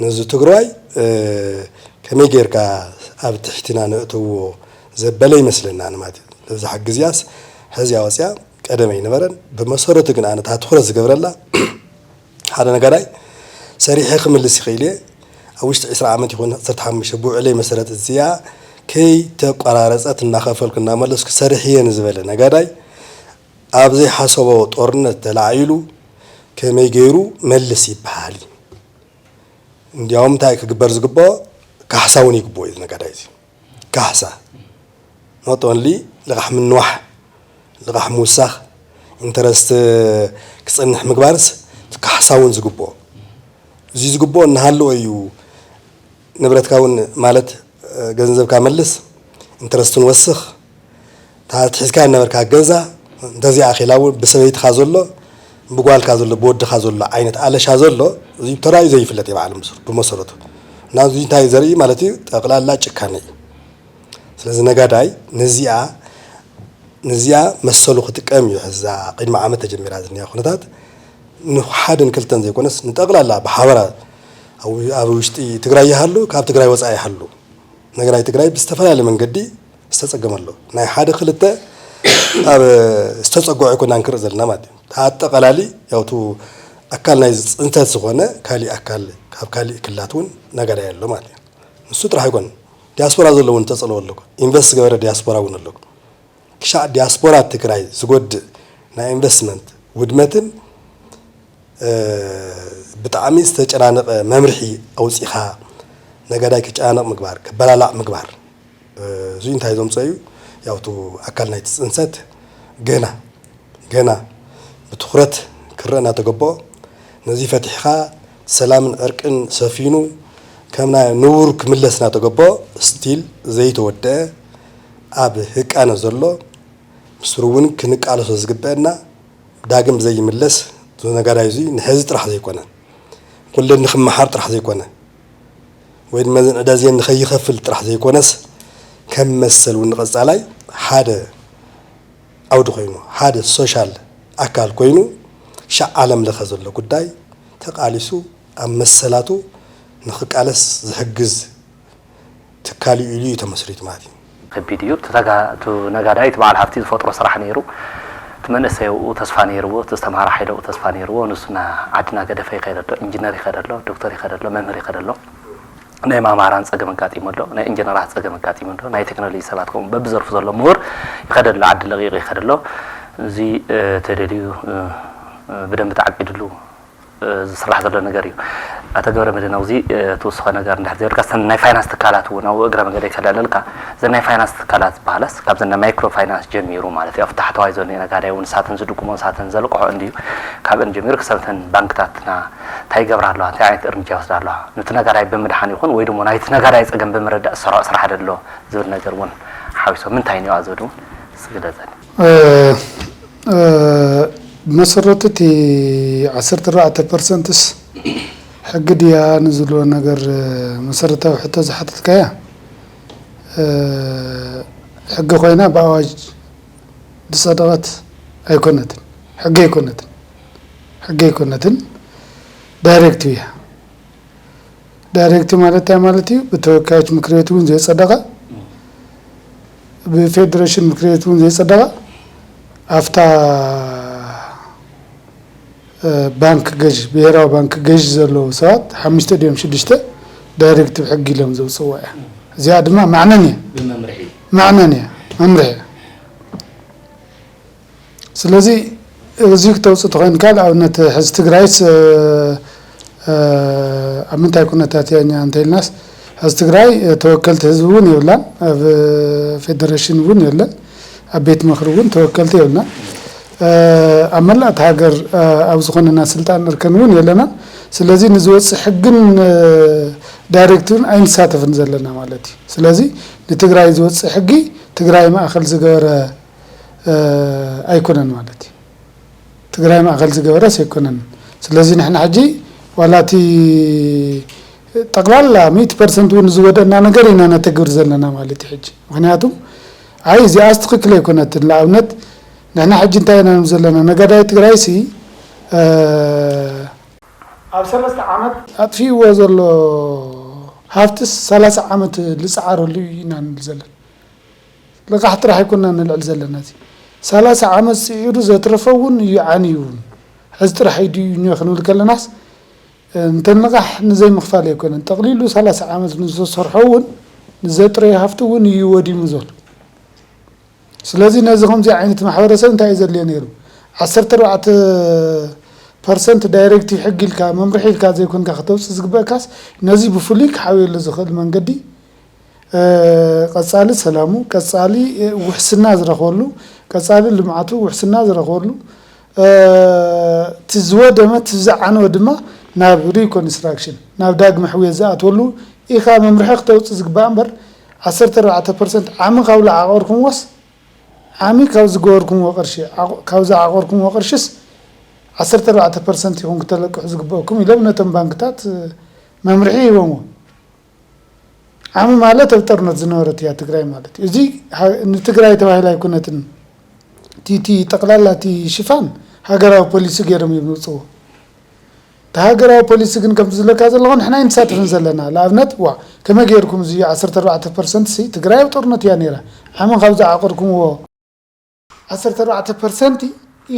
ነዚ ትግራዋይ ከመይ ጌርካ ኣብ ትሕቲና ነእትዎ ዘበለ ይመስለና ኣነ ማለት እዩ። ነብዛ ሕጊ እዚኣስ ሕዚ ኣወፅያ ቀደም ኣይነበረን። ብመሰረቱ ግን ኣነ እታ ትኹረት ዝገብረላ ሓደ ነጋዳይ ሰሪሐ ክምልስ ይኽእል እየ ኣብ ውሽጢ ዕስራ ዓመት ይኹን ዓሰርተ ሓሙሽተ ብውዕለይ መሰረት እዚኣ ከይተቆራረፀት እናኸፈልኩ እናመለስኩ ሰርሕ እየ ንዝበለ ነጋዳይ ኣብ ዘይሓሰቦ ጦርነት ተላዒሉ ከመይ ገይሩ መልስ ይበሃል እዩ። እንዲያውም እንታይ ክግበር ዝግብኦ ካሕሳ እውን ይግብኦ እዩ ነጋዳይ እዚ ካሕሳ not only ልቓሕ ምንዋሕ ልቓሕ ምውሳኽ ኢንተረስት ክፀንሕ ምግባርስ እቲ ካሕሳ እውን ዝግብኦ እዚ ዝግብኦ እናሃለዎ እዩ ንብረትካ እውን ማለት ገንዘብካ መልስ ኢንተረስትን ወስኽ እታ ትሒዝካ ነበርካ ገዛ እንተዚኣ ኺላ እውን ብሰበይትኻ ዘሎ ብጓልካ ዘሎ ብወድኻ ዘሎ ዓይነት ኣለሻ ዘሎ እዚ ተራእዩ ዘይፍለጥ እዩ በዓል ምስር ብመሰረቱ እና እዚ እንታይ ዘርኢ ማለት እዩ ጠቕላላ ጭካነ እዩ ስለዚ ነጋዳይ ነዚኣ ነዚኣ መሰሉ ክጥቀም እዩ ሕዛ ቅድሚ ዓመት ተጀሚራ ዝኒያ ኩነታት ንሓደን ክልተን ዘይኮነስ ንጠቕላላ ብሓበራ ኣብ ውሽጢ ትግራይ ይሃሉ፣ ካብ ትግራይ ወፃኢ ይሃሉ፣ ነጋዳይ ትግራይ ብዝተፈላለየ መንገዲ ዝተፀገመ ኣሎ። ናይ ሓደ ክልተ ኣብ ዝተፀግዖ ኣይኮናን ክርኢ ዘለና ማለት እዩ። ኣጠቓላሊ ያውቱ ኣካል ናይ ፅንተት ዝኾነ ካሊእ ኣካል ካብ ካሊእ ክልላት እውን ነጋዳይ ኣሎ ማለት እዩ። ንሱ ጥራሕ ኣይኮን፣ ዲያስፖራ ዘሎ እውን ተፀልኦ ኣሎ፣ ኢንቨስት ዝገበረ ዲያስፖራ እውን ኣሎ። ክሻዕ ዲያስፖራ ትግራይ ዝጎድእ ናይ ኢንቨስትመንት ውድመትን ብጣዕሚ ዝተጨናነቐ መምርሒ ኣውፂኻ ነጋዳይ ክጨናነቕ ምግባር፣ ክበላላዕ ምግባር፣ እዚ እንታይ ዘምፀ እዩ? ያውቱ ኣካል ናይቲ ፅንሰት ገና ገና ብትኹረት ክረአ እናተገበኦ፣ ነዚ ፈቲሕኻ ሰላምን ዕርቅን ሰፊኑ ከም ናይ ንቡር ክምለስ እናተገበኦ፣ ስቲል ዘይተወደአ ኣብ ህቃነ ዘሎ፣ ምስሩ እውን ክንቃለሶ ዝግበአና፣ ዳግም ዘይምለስ ነጋዳይ እዚ ንሕዚ ጥራሕ ዘይኮነ፣ ኩለን ንክመሓር ጥራሕ ዘይኮነ፣ ወይ ድማ ዘን ዕዳ እዚአን ንኸይኸፍል ጥራሕ ዘይኮነስ፣ ከም መሰል እውን ንቐፃላይ ሓደ ዓውዲ ኮይኑ፣ ሓደ ሶሻል ኣካል ኮይኑ፣ ሻዕ ዓለም ለኸ ዘሎ ጉዳይ ተቃሊሱ ኣብ መሰላቱ ንክቃለስ ዝሕግዝ ትካል እዩ ኢሉ እዩ ተመስሪቱ ማለት እዩ። ከቢድ እዩ። እቲ ተጋ-፣ እቲ ነጋዳይ፣ እቲ በዓል ሃፍቲ ዝፈጥሮ ስራሕ ነይሩ። እቲ መንእሰይ ኣብኡ ተስፋ ነይርዎ፣ እቲ ዝተምሃረ ሓይሊ ኣብኡ ተስፋ ነይርዎ። ንሱ ና-፣ ዓዲ እናገደፈ ይኸይድ ኣሎ፣ ኢንጂነር ይኸይድ ኣሎ፣ ዶክተር ይኸይድ ኣሎ፣ መምህር ይኸይድ ኣሎ። ናይ መማህራን ጸገም ኣጋጢሙ ኣሎ፣ ናይ ኢንጂነራት ጸገም ኣጋጢሙ ኣሎ፣ ናይ ቴክኖሎጂ ሰባት ከምኡ በብዘርፉ ዘሎ ምሁር ይኸይድ ኣሎ፣ ዓዲ ለቒቑ ይኸይድ ኣሎ። እዚ፣ እ፣ ተደልዩ፣ እ፣ እ፣ ብደንቢ ተዓቂድሉ ዝስራሕ ዘሎ ነገር እዩ። ኣቶ ገብረ መድህን፣ ኣብዚ ትውስኾ ነገር እንድሕር ዘይብልካ፣ እተን ናይ ፋይናንስ ትካላት እውን ኣብኡ እግረ መገደይ ከለለልካ፣ እዘን ናይ ፋይናንስ ትካላት ዝበሃላስ ካብዘን ናይ ማይክሮ ፋይናንስ ጀሚሩ ማለት እዩ፣ ኣብቲ ታሕተዋይ ዘሎ ነጋዳይ እውን ንሳተን ዝድጉሞ ንሳተን ዘልቅሖ እንድዩ። ካብአን ጀሚሩ ክሳብ እተን ባንክታትና እንታይ ይገብራ ኣለዋ፣ እንታይ ዓይነት እርምጃ ይወስዳ ኣለዋ፣ ነቲ ነጋዳይ ብምድሓን ይኹን ወይ ድማ ናይቲ ነጋዳይ ጸገም ብምርዳእ ዝሰርሖ ስራሕ ዶ ኣሎ ዝብል ነገር እውን ሓዊሶም ምንታይ እኒኦ ዝብል እውን እስኪ ግለጸኒ። እ፣ እ፣ ብመሰረቱ እቲ ዓሰርተ ኣርባዕተ ፐርሰንትስ ሕጊ ድያ ንዝብሎ ነገር፣ እ፣ መሰረታዊ ሕቶ ዝሓተትካያ፣ እ፣ ሕጊ ኮይና ብኣዋጅ ዝጸደቐት ኣይኮነትን። ሕጊ ኣይኮነትን። ሕጊ ኣይኮነትን። ዳይሬክቲቭ እያ። ዳይሬክቲቭ ማለት እንታይ ማለት እዩ? ብተወካዮች ምክር ቤት እውን ዘይጸደቐ፣ ብፌዴሬሽን ምክር ቤት እውን ዘይጸደቐ፣ ኣብታ፣ እ፣ ባንክ ገዥ፣ ብሄራዊ ባንክ ገዥ ዘለዉ ሰባት ሓሙሽተ ድዮም ሽዱሽተ ዳይሬክቲቭ ሕጊ ኢሎም ዘውፅእዋ እያ። እዚኣ ድማ ማዕነን እያ። ብመምርሒ። ማዕነን እያ፣ መምርሒ እያ። ስለዚ እዚ ክተውፅእ ተኾይንካ፣ ንኣብነት ሕዚ ትግራይስ፣ እ፣ እ፣ ኣብ ምንታይ ኩነታት እያ እኛ እንተኢልናስ፣ ሕዚ ትግራይ፣ እ፣ ተወከልቲ ህዝቢ እውን የብላን፣ ኣብ ፌደሬሽን እውን የለን፣ ኣብ ቤት ምኽሪ እውን ተወከልቲ የብልናን። እ፣ ኣብ መላእ እቲ ሃገር፣ እ፣ ኣብ ዝኾነና ስልጣን እርከን እውን የለናን። ስለዚ ንዝወፅእ ሕግን፣ እ፣ ዳይሬክቲቭን ኣይንሳተፍን ዘለና ማለት እዩ። ስለዚ ንትግራይ ዝወፅእ ሕጊ ትግራይ ማእኸል ዝገበረ እ፣ ኣይኮነን ማለት እዩ። ትግራይ ማእኸል ዝገበረስ ኣይኮነን። ስለዚ ንሕና ሕጂ ዋላ እቲ ጠቕላላ ሚእቲ ፐርሰንት እውን ዝወደእና ነገር ኢና ነተግብር ዘለና ማለት እዩ ሕጂ። ምኽንያቱ ኣይ እዚኣስ ትኽክል ኣይኮነትን። ንኣብነት ንሕና ሕጂ እንታይ ኢና ንብል ዘለና? ነጋዳይ ትግራይሲ፣ እ፣ ኣብ ሰለስተ ዓመት ኣጥፊእዎ ዘሎ ሃፍትስ ሰላሳ ዓመት ዝፀዓረሉ ኢና ንብል ዘለና። ልቓሕ ጥራሕ ኣይኮንና ንልዕል ዘለና። እዚ ሰላሳ ዓመት ስዒሩ ዘትረፈ እውን እዩ፣ ዓንዩ እውን። ሕዚ ጥራሕ እዩ ድዩ እኒኦ ክንብል ከለናስ፣ እንተ ንቓሕ ንዘይምኽፋል ኣይኮነን። ጠቕሊሉ ሰላሳ ዓመት ንዝተሰርሖ እውን፣ ንዘጥረዮ ሃፍቲ እውን እዩ ወዲሙ ዘሎ። ስለዚ ነዚ ከምዚ ዓይነት ማሕበረሰብ እንታይ እዩ ዘድልዮ ነይሩ? ዓሰርተ ኣርባዕተ ፐርሰንት ዳይሬክቲቭ ሕጊ ኢልካ፣ መምርሒ ኢልካ ዘይኮንካ ከተውፅእ ዝግበእካስ፣ ነዚ ብፍሉይ ክሓውየሉ ዝኽእል መንገዲ፣ እ፣ ቀፃሊ ሰላሙ፣ ቀፃሊ፣ እ፣ ውሕስና ዝረኽበሉ፣ ቀፃሊ ልምዓቱ ውሕስና ዝረኽበሉ፣ እ፣ እቲ ዝወደመ፣ እቲ ዝዓነወ ድማ ናብ ሪኮንስትራክሽን፣ ናብ ዳግመ ሕውየት ዝኣትወሉ ኢኻ መምርሒ ክተውፅእ ዝግባእ እምበር፣ ዓሰርተ ኣርባዕተ ፐርሰንት ዓሚ ካብ ዝዓቆርኩምዎስ፣ ዓሚ ካብ ዝገበርኩምዎ ቅርሺ፣ ዓቆ-፣ ካብ ዝዓቆርኩምዎ ቅርሽስ ዓሰርተ ኣርባዕተ ፐርሰንት ኢኹም ክተለቅሑ ዝግበአኩም ኢሎም ነቶም ባንክታት፣ እ፣ መምርሒ ሂቦምዎም። ዓሚ ማለት ኣብ ጦርነት ዝነበረት እያ ትግራይ ማለት እዩ። እዚ ሃ-፣ ንትግራይ ተባሂላ ኣይኮነትን። እቲ፣ እቲ ጠቕላላ እቲ ሽፋን ሃገራዊ ፖሊሲ ገይሮም እዮም ዝውፅዎ። እቲ ሃገራዊ ፖሊሲ ግን ከምቲ ዝለካ ዘለኹ ንሕና ኣይንሳተፍን ዘለና። ንኣብነት ዋ ከመይ ገይርኩም እዚ ዓሰርተ ኣርባዕተ ፐርሰንት ሲ ትግራይ ኣብ ጦርነት እያ ነይራ። ዓሚ ካብ ዝዓቆርኩምዎ ዓሰርተ ኣርባዕተ ፐርሰንት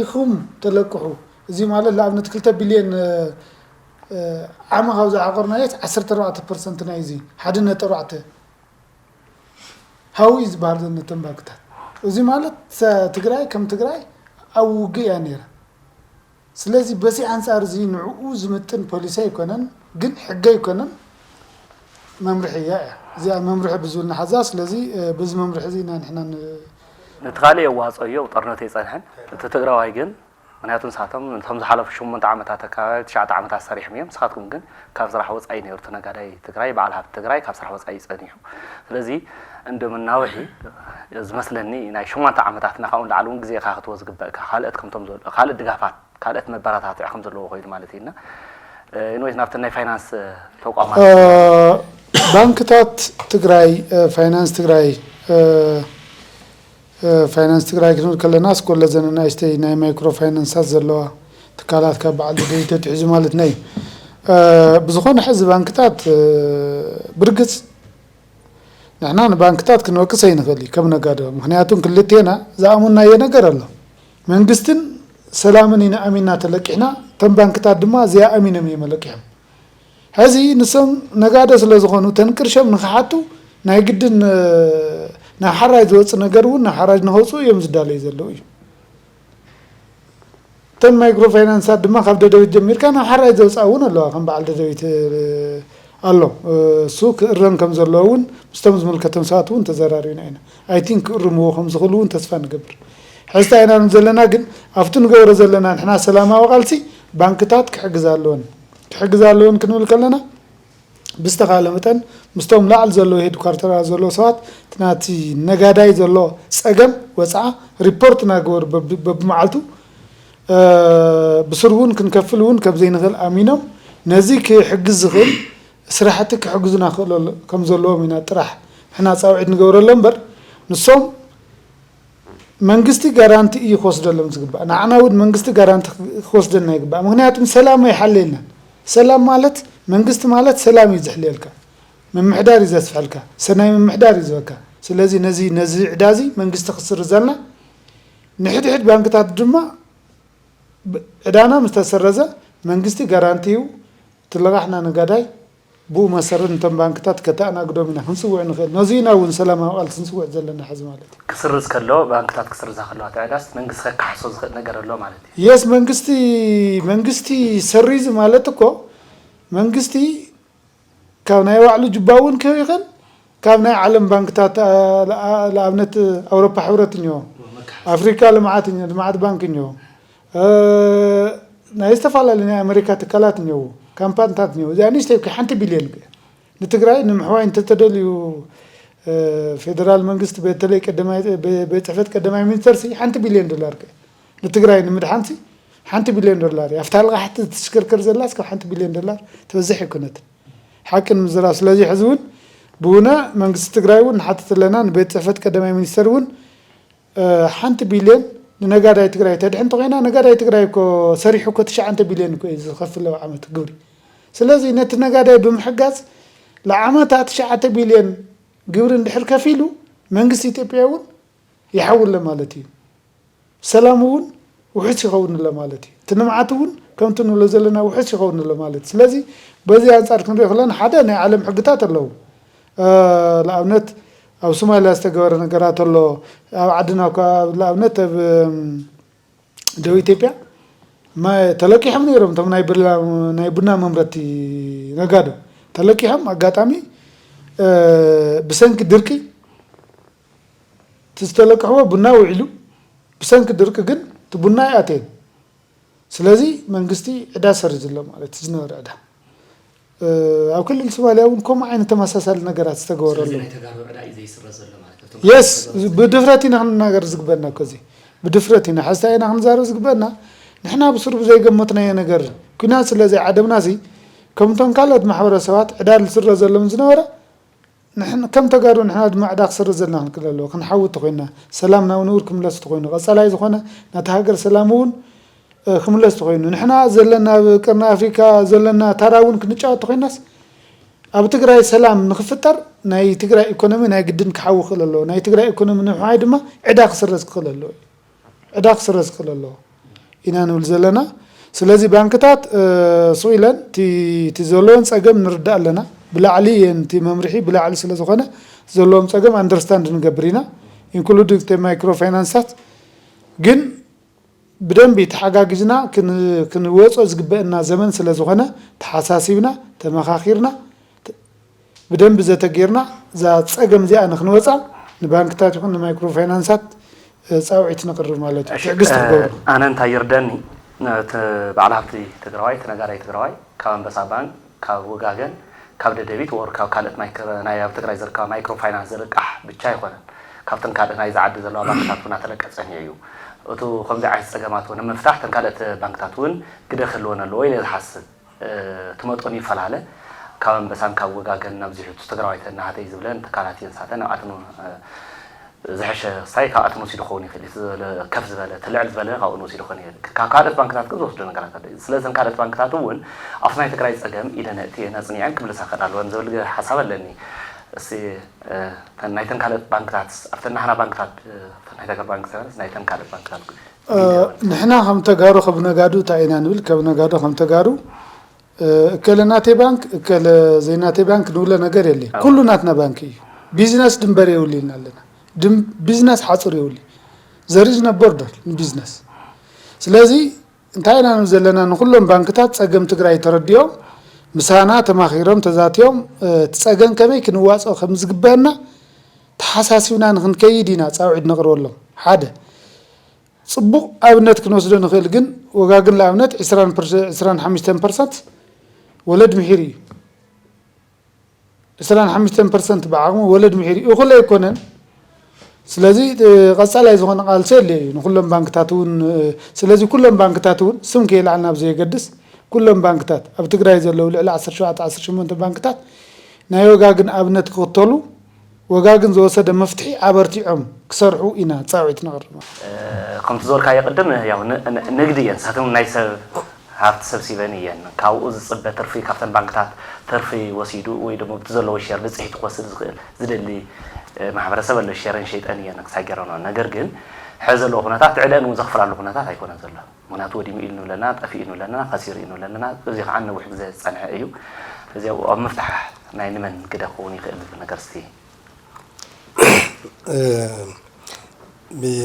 ኢኹም ተለቅሑ። እዚ ማለት ንኣብነት ክልተ ቢልዮን ዓሚ ካብ ዝዓቆርናዮስ ዓሰርተ ኣርባዕተ ፐርሰንት ናይ እዚ ሓደ ነጥቢ ኣርባዕተ ሃዊ ዝበሃል ዘሎ ተንባክታት እዚ ማለት ትግራይ ከም ትግራይ ኣብ ውግእ እያ ነይራ። ስለዚ በዚ ኣንጻር እዚ ንዕኡ ዝምጥን ፖሊሲ ኣይኮነን፣ ግን ሕጊ ኣይኮነን፣ መምርሒ እያ እያ። እዚኣ መምርሒ ብዝብል ንሓዛ። ስለዚ በዚ መምርሒ እዚ ኢና ንሕና ን- ነቲ ካልእ የዋፅኦ እዮ ጦርነት ኣይፀንሐን። እቲ ትግራዋይ ግን ምክንያቱ ንሳቶም ነቶም ዝሓለፉ ሸሞንተ ዓመታት ኣካባቢ ትሽዓተ ዓመታት ሰሪሖም እዮም። ንስኻትኩም ግን ካብ ስራሕ ወፃኢ ነይሩ እቲ ነጋዳይ ትግራይ፣ በዓል ሃብቲ ትግራይ ካብ ስራሕ ወፃኢ እዩ ፀኒሑ። ስለዚ እንዶ መናውሒ ዝመስለኒ ናይ ሸሞንተ ዓመታትና ካብኡ ንላዕሊ እውን ግዜ ኢኻ ክትቦ ዝግበእካ ካልኦት ከምቶም ዝበሉ ካልኦት ድጋፋት ካልኦት መበረታትዒ ከም ዘለዎ ኮይኑ ማለት እዩ እና ኢንወይስ ናብተን ናይ ፋይናንስ ተቋማት ባንክታት ትግራይ ፋይናንስ ትግራይ ፋይናንስ ትግራይ ክንብል ከለና ስኮለ ዘን ናእሽተይ ናይ ማይክሮ ፋይናንሳት ዘለዋ ትካላት ካብ በዓል ደደቢት ተትሒዙ ማለት ናይ ብዝኾነ ሕዚ ባንክታት ብርግፅ ንሕና ንባንክታት ክንወቅስ ኣይንኽእል እዩ ከም ነጋዶ። ምክንያቱም ክልቴና ዝኣሙናዮ ነገር ኣሎ። መንግስትን ሰላምን ኢና ኣሚንና ተለቂሕና፣ እተን ባንክታት ድማ እዚኣ ኣሚኖም እዮም ኣለቂሖም። ሕዚ ንሶም ነጋዶ ስለ ዝኾኑ እተን ቅርሾም ንክሓቱ ናይ ግድን ናብ ሓራጅ ዝወፅእ ነገር እውን ናብ ሓራጅ ንኸውፅኡ እዮም ዝዳለዩ ዘለዉ እዩ። እተን ማይክሮ ፋይናንሳት ድማ ካብ ደደቢት ጀሚርካ ናብ ሓራይ ዘውፅኣ እውን ኣለዋ ከም በዓል ደደቢት ኣሎ። እሱ ክእረም ከም ዘለዎ እውን ምስቶም ዝምልከቶም ሰባት እውን ተዘራሪብና ኢና። ኣይ ቲንክ ክእርምዎ ከም ዝኽእሉ እውን ተስፋ ንገብር። ሕዝታ ኢና ዘለና ግን ኣብቲ ንገብሮ ዘለና ንሕና ሰላማዊ ቃልሲ ባንክታት ክሕግዛ ኣለወን ክሕግዛ ኣለወን ክንብል ከለና ብዝተኻለ መጠን ምስቶም ላዕሊ ዘለዉ ሄድኳርተራት ዘለዉ ሰባት እቲ ናቲ ነጋዳይ ዘሎ ፀገም ወፅዓ ሪፖርት እናገበሩ በብመዓልቱ ብስር እውን ክንከፍል እውን ከም ዘይንኽእል ኣሚኖም ነዚ ክሕግዝ ዝኽእል ስራሕቲ ክሕግዙና ክእለ ከም ዘለዎም ኢና ጥራሕ ንሕና ፃውዒት ንገብረሎ እምበር ንሶም መንግስቲ ጋራንቲ እዩ ክወስደሎም ዝግባእ። ንዓና እውን መንግስቲ ጋራንቲ ክወስደልና ይግባእ። ምክንያቱም ሰላም ኣይሓለየልናን። ሰላም ማለት መንግስቲ ማለት ሰላም እዩ ዝሕልየልካ፣ ምምሕዳር እዩ ዘስፍሐልካ፣ ሰናይ ምምሕዳር እዩ ዝበካ። ስለዚ ነዚ ነዚ ዕዳ እዚ መንግስቲ ክስርዘልና፣ ንሕድሕድ ባንክታት ድማ ዕዳና ምስ ተሰረዘ መንግስቲ ጋራንቲ እዩ ትለቃሕና ነጋዳይ ብኡ መሰረት ነቶም ባንክታት ከተኣናግዶም ኢና ክንፅውዕ ንኽእል። ነዚ ኢና እውን ሰላማዊ ቃልሲ ንፅውዕ ዘለና ሕዚ ማለት እዩ። ክስርዝ ከሎ ባንክታት ክስርዛ ከለዋ እቲ ዕዳስ መንግስቲ ከካሕሶ ዝኽእል ነገር ኣሎ ማለት እዩ። የስ መንግስቲ መንግስቲ ሰሪዙ ማለት እኮ መንግስቲ ካብ ናይ ባዕሉ ጅባ እውን ክህብ ይኽእል ካብ ናይ ዓለም ባንክታት ንኣብነት ኣውሮፓ ሕብረት እኒሆ ኣፍሪካ ልምዓት ልምዓት ባንክ እኒሆ ናይ ዝተፈላለዩ ናይ ኣሜሪካ ትካላት እኒአው ካምፓኒታት እኒአው እዚኣ ንእሽተይ ሓንቲ ቢልዮን ንትግራይ ንምሕዋይ እንተተደልዩ ፌደራል መንግስቲ በተለይ ቤት ፅሕፈት ቀዳማይ ሚኒስተር ሲ ሓንቲ ቢልዮን ዶላር ንትግራይ ንምድሓን ሲ ሓንቲ ቢልዮን ዶላር እያ ኣብታ ልቃሕቲ ትሽከርከር ዘላ እስካብ ሓንቲ ቢልዮን ዶላር ትበዝሕ ኣይኮነትን ሓቂ ንምዝራብ ስለዚ ሕዚ እውን ብውነ መንግስቲ ትግራይ እውን ንሓትት ኣለና ንቤት ፅሕፈት ቀዳማይ ሚኒስተር እውን ሓንቲ ቢልዮን ንነጋዳይ ትግራይ ተድሕን ተኮይና ነጋዳይ ትግራይ እኮ ሰሪሑ እኮ ትሽዓተ ቢልዮን እኮ እዩ ዝኸፍል ኣብ ዓመት ግብሪ ስለዚ ነቲ ነጋዳይ ብምሕጋዝ ለዓመታ ትሽዓተ ቢልዮን ግብሪ እንድሕር ከፊሉ መንግስቲ ኢትዮጵያ እውን ይሓውለ ማለት እዩ ሰላም እውን ውሑስ ይኸውን ኣሎ ማለት እዩ እቲ ልምዓት እውን ከምቲ ንብሎ ዘለና ውሑስ ይኸውን ኣሎ ማለት እዩ ስለዚ በዚ ኣንፃር ክንሪኦ ከለና ሓደ ናይ ዓለም ሕግታት ኣለዉ ንኣብነት ኣብ ሶማልያ ዝተገበረ ነገራት ኣሎ ኣብ ዓድና እኳ ንኣብነት ኣብ ደቡብ ኢትዮጵያ ተለቂሖም ነይሮም እቶም ናይ ቡና መምረቲ ነጋዶ ተለቂሖም ኣጋጣሚ ብሰንኪ ድርቂ እቲ ዝተለቅሕዎ ቡና ውዒሉ ብሰንኪ ድርቂ ግን እቲ ቡና ኣይኣተየን ስለዚ መንግስቲ ዕዳ ሰሪዙ ኣሎ ማለት እዩ ዝነበረ ዕዳ ኣብ ክልል ሶማልያ እውን ከምኡ ዓይነት ተመሳሳሊ ነገራት ዝተገበረ ኣሎ የስ ብድፍረት ኢና ክንናገር ዝግበና እኮ እዚ ብድፍረት ኢና ሓዝታ ኢና ክንዛረብ ዝግበና ንሕና ብስሩ ብዘይገመትናዮ ነገር ኩናት ስለ ዘይዓደምና ሲ ከምቶም ካልኦት ማሕበረሰባት ዕዳ ዝስረ ዘሎም ዝነበረ ከም ተጋሩ ንሕና ድማ ዕዳ ክሰርዝ ዘለና ክንክእል ኣለዎ። ክንሓዊ ተኮይንና፣ ሰላም ናብ ንቡር ክምለስ ተኮይኑ፣ ቀጻላይ ዝኾነ ናታ ሃገር ሰላም እውን ክምለስ ተኮይኑ ንሕና ዘለና ኣብ ቀርኒ ኣፍሪካ ዘለና ታራ እውን ክንጫወት ተኮይናስ ኣብ ትግራይ ሰላም ንክፍጠር ናይ ትግራይ ኢኮኖሚ ናይ ግድን ክሓዊ ክእል ኣለዎ። ናይ ትግራይ ኢኮኖሚ ንምሕዋይ ድማ ዕዳ ክስረዝ ክእል ኣለዎ። ዕዳ ክስረዝ ክእል ኣለዎ ኢና ንብል ዘለና። ስለዚ ባንክታት ስቕ ኢለን እቲ ዘለዎን ፀገም ንርዳእ ኣለና። ብላዕሊ እቲ መምርሒ ብላዕሊ ስለዝኾነ ዘለዎም ፀገም ኣንደርስታንድ ንገብር ኢና። ኢንክሉድ ማይክሮ ፋይናንሳት ግን ብደንቢ ተሓጋጊዝና ክንወፆ ዝግበአና ዘመን ስለዝኾነ ተሓሳሲብና ተመኻኺርና ብደንቢ ዘተጌርና እዛ ፀገም እዚኣ ንክንወፃ ንባንክታት ይኹን ንማይክሮ ፋይናንሳት ፃውዒት ነቕርብ ማለት እዩ። ትዕግስቲ ክገብሩ። ኣነ እንታይ ይርደኒ እቲ በዓል ሃብቲ ትግራዋይ እቲ ነጋዳይ ትግራዋይ ካብ ኣንበሳ ባንክ ካብ ወጋገን ካብ ደደቢት ወር ካብ ካልኦት ናይ ኣብ ትግራይ ዝርከባ ማይክሮ ፋይናንስ ዝልቃሕ ብቻ ኣይኮነን። ካብተን ካልኦት ናይዚ ዓዲ ዘለዋ ባንክታት እውን ኣተለቀ ፀኒዑ እዩ። እቱ ከምዚ ዓይነት ፀገማት እውን ንምፍታሕ ተን ካልኦት ባንክታት እውን ግደ ክህልወን ኣለዎ ኢለ ዝሓስብ። እቲ መጠኑ ይፈላለ። ካብ ኣንበሳን ካብ ወጋገን ኣብዚሑ ትግራዋይ ተናሃተይ ዝብለን ትካላት እየን ሳተን ኣብኣትን ዝሕሸ ክሳይ ካብኣትን ወሲዱ ክኸውን ይኽእል እቲ ዝበለ ከፍ ዝበለ እቲ ልዕል ዝበለ ካብኡ ንወሲዱ ክኾን ይኽእል ካብ ካልኦት ባንክታት ግን ዝወስዶ ነገራት ኣለ ስለዘን ካልኦት ባንክታት እውን ኣብቲ ናይ ትግራይ ፀገም ኢደን ኣእትየን ኣፅኒዐን ክምልሳ ክኽእል ኣለወን ዝብል ሓሳብ ኣለኒ እስቲ ናይተን ካልኦት ባንክታት ኣብተን ናህና ባንክታት ናይታ ባንክ ናይተን ካልኦት ባንክታት ንሕና ከም ተጋሩ ከብ ነጋዱ እንታይ ኢና ንብል ከብ ነጋዱ ከም ተጋሩ እከለ ናተይ ባንክ እከለ ዘይናተይ ባንክ ንብሎ ነገር የለ ኩሉ ናትና ባንክ እዩ ቢዝነስ ድንበር የውልልና ኣለና ቢዝነስ ሓፅር የውል ዘሪዝ ነበር ዶ ንቢዝነስ ስለዚ እንታይ ኢና ንብል ዘለና ንኩሎም ባንክታት ፀገም ትግራይ ተረዲኦም ምሳና ተማኺሮም ተዛትዮም እቲ ፀገም ከመይ ክንዋፅኦ ከም ዝግበአና ተሓሳሲብና ንክንከይድ ኢና ፃውዒት ነቅርበሎም ሓደ ፅቡቕ ኣብነት ክንወስዶ ንኽእል ግን ወጋግን ለኣብነት 25 ፐርሰንት ወለድ ምሒር እዩ 25 ፐርሰንት ብዓቕሙ ወለድ ምሒር እዩ እኹል ኣይኮነን ስለዚ ቀፃላይ ዝኾነ ቃልሲ የለ እዩ ንኩሎም ባንክታት እውን ስለዚ ኩሎም ባንክታት እውን ስም ከየልዓልና ብዘየገድስ ኩሎም ባንክታት ኣብ ትግራይ ዘለዉ ልዕሊ 17 18 ባንክታት ናይ ወጋግን ኣብነት ክኽተሉ ወጋግን ዝወሰደ መፍትሒ ኣበርቲዖም ክሰርሑ ኢና ፃውዒት ነቕርብ። ከምቲ ዝበልካዮ ቅድም ያው ንግዲ እየን ንሳቶም ናይ ሰብ ሃብቲ ሰብሲበን እየን ካብኡ ዝፅበ ትርፊ ካብተን ባንክታት ትርፊ ወሲዱ ወይ ደሞ ብቲ ዘለዎ ሸር ብፅሒቱ ክወስድ ዝኽእል ዝደሊ ማሕበረሰብ ኣሎ ሸረን ሸይጠን እየን ክሳይ ገይረንኦ ነገር ግን ሕዚ ዘለዎ ኩነታት ዕደን እውን ዘኽፍላሉ ኩነታት ኣይኮነን ዘሎ ምክንያቱ ወዲሙ እዩ ንብለና ጠፊኡ ንብለና ከሲሩ እዩ ንብለና እዚ ከዓ ነዊሕ ግዜ ዝፀንሐ እዩ እዚ ኣብ ምፍታሕ ናይ ንመን ግደ ክኸውን ይኽእል ዝብል ነገር እስቲ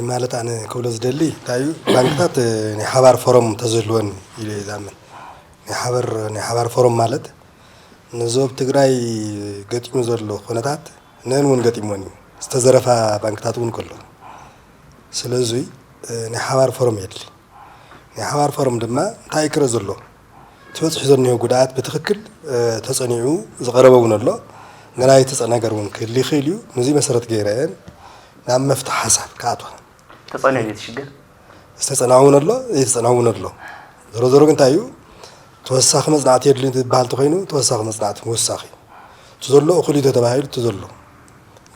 ማለት ኣነ ክብሎ ዝደሊ እንታይ እዩ ባንክታት ናይ ሓባር ፎረም ተዝህልወን ኢሉ እዩ ዝኣምን ናይ ሓባር ናይ ሓባር ፎረም ማለት ነዞብ ትግራይ ገጢሙ ዘሎ ኩነታት ነን እውን ገጢሞን እዩ ዝተዘረፋ ባንክታት እውን ከሎ ስለዚ ናይ ሓባር ፎረም የድሊ ናይ ሓባር ፎረም ድማ እንታይ ክረ ዘሎ እቲ በፅሑ ዘኒሆ ጉድኣት ብትኽክል ተፀኒዑ ዝቐረበ እውን ኣሎ ገና ኣይተፀነገር እውን ክህል ይኽእል እዩ ነዚ መሰረት ገይረን ናብ መፍትሒ ሓሳብ ክኣትዋ ተፀኒዑ እዩ እቲ ሽግር ዝተፀንዐ እውን ኣሎ ዘይተፀንዐ እውን ኣሎ ዞሮ ዞሮ ግን እንታይ እዩ ተወሳኺ መፅናዕቲ የድልዩ ዝበሃል ተኮይኑ ተወሳኺ መፅናዕቲ ምውሳኺ እዩ እቲ ዘሎ እኹል እዩ ተተባሂሉ እቲ ዘሎ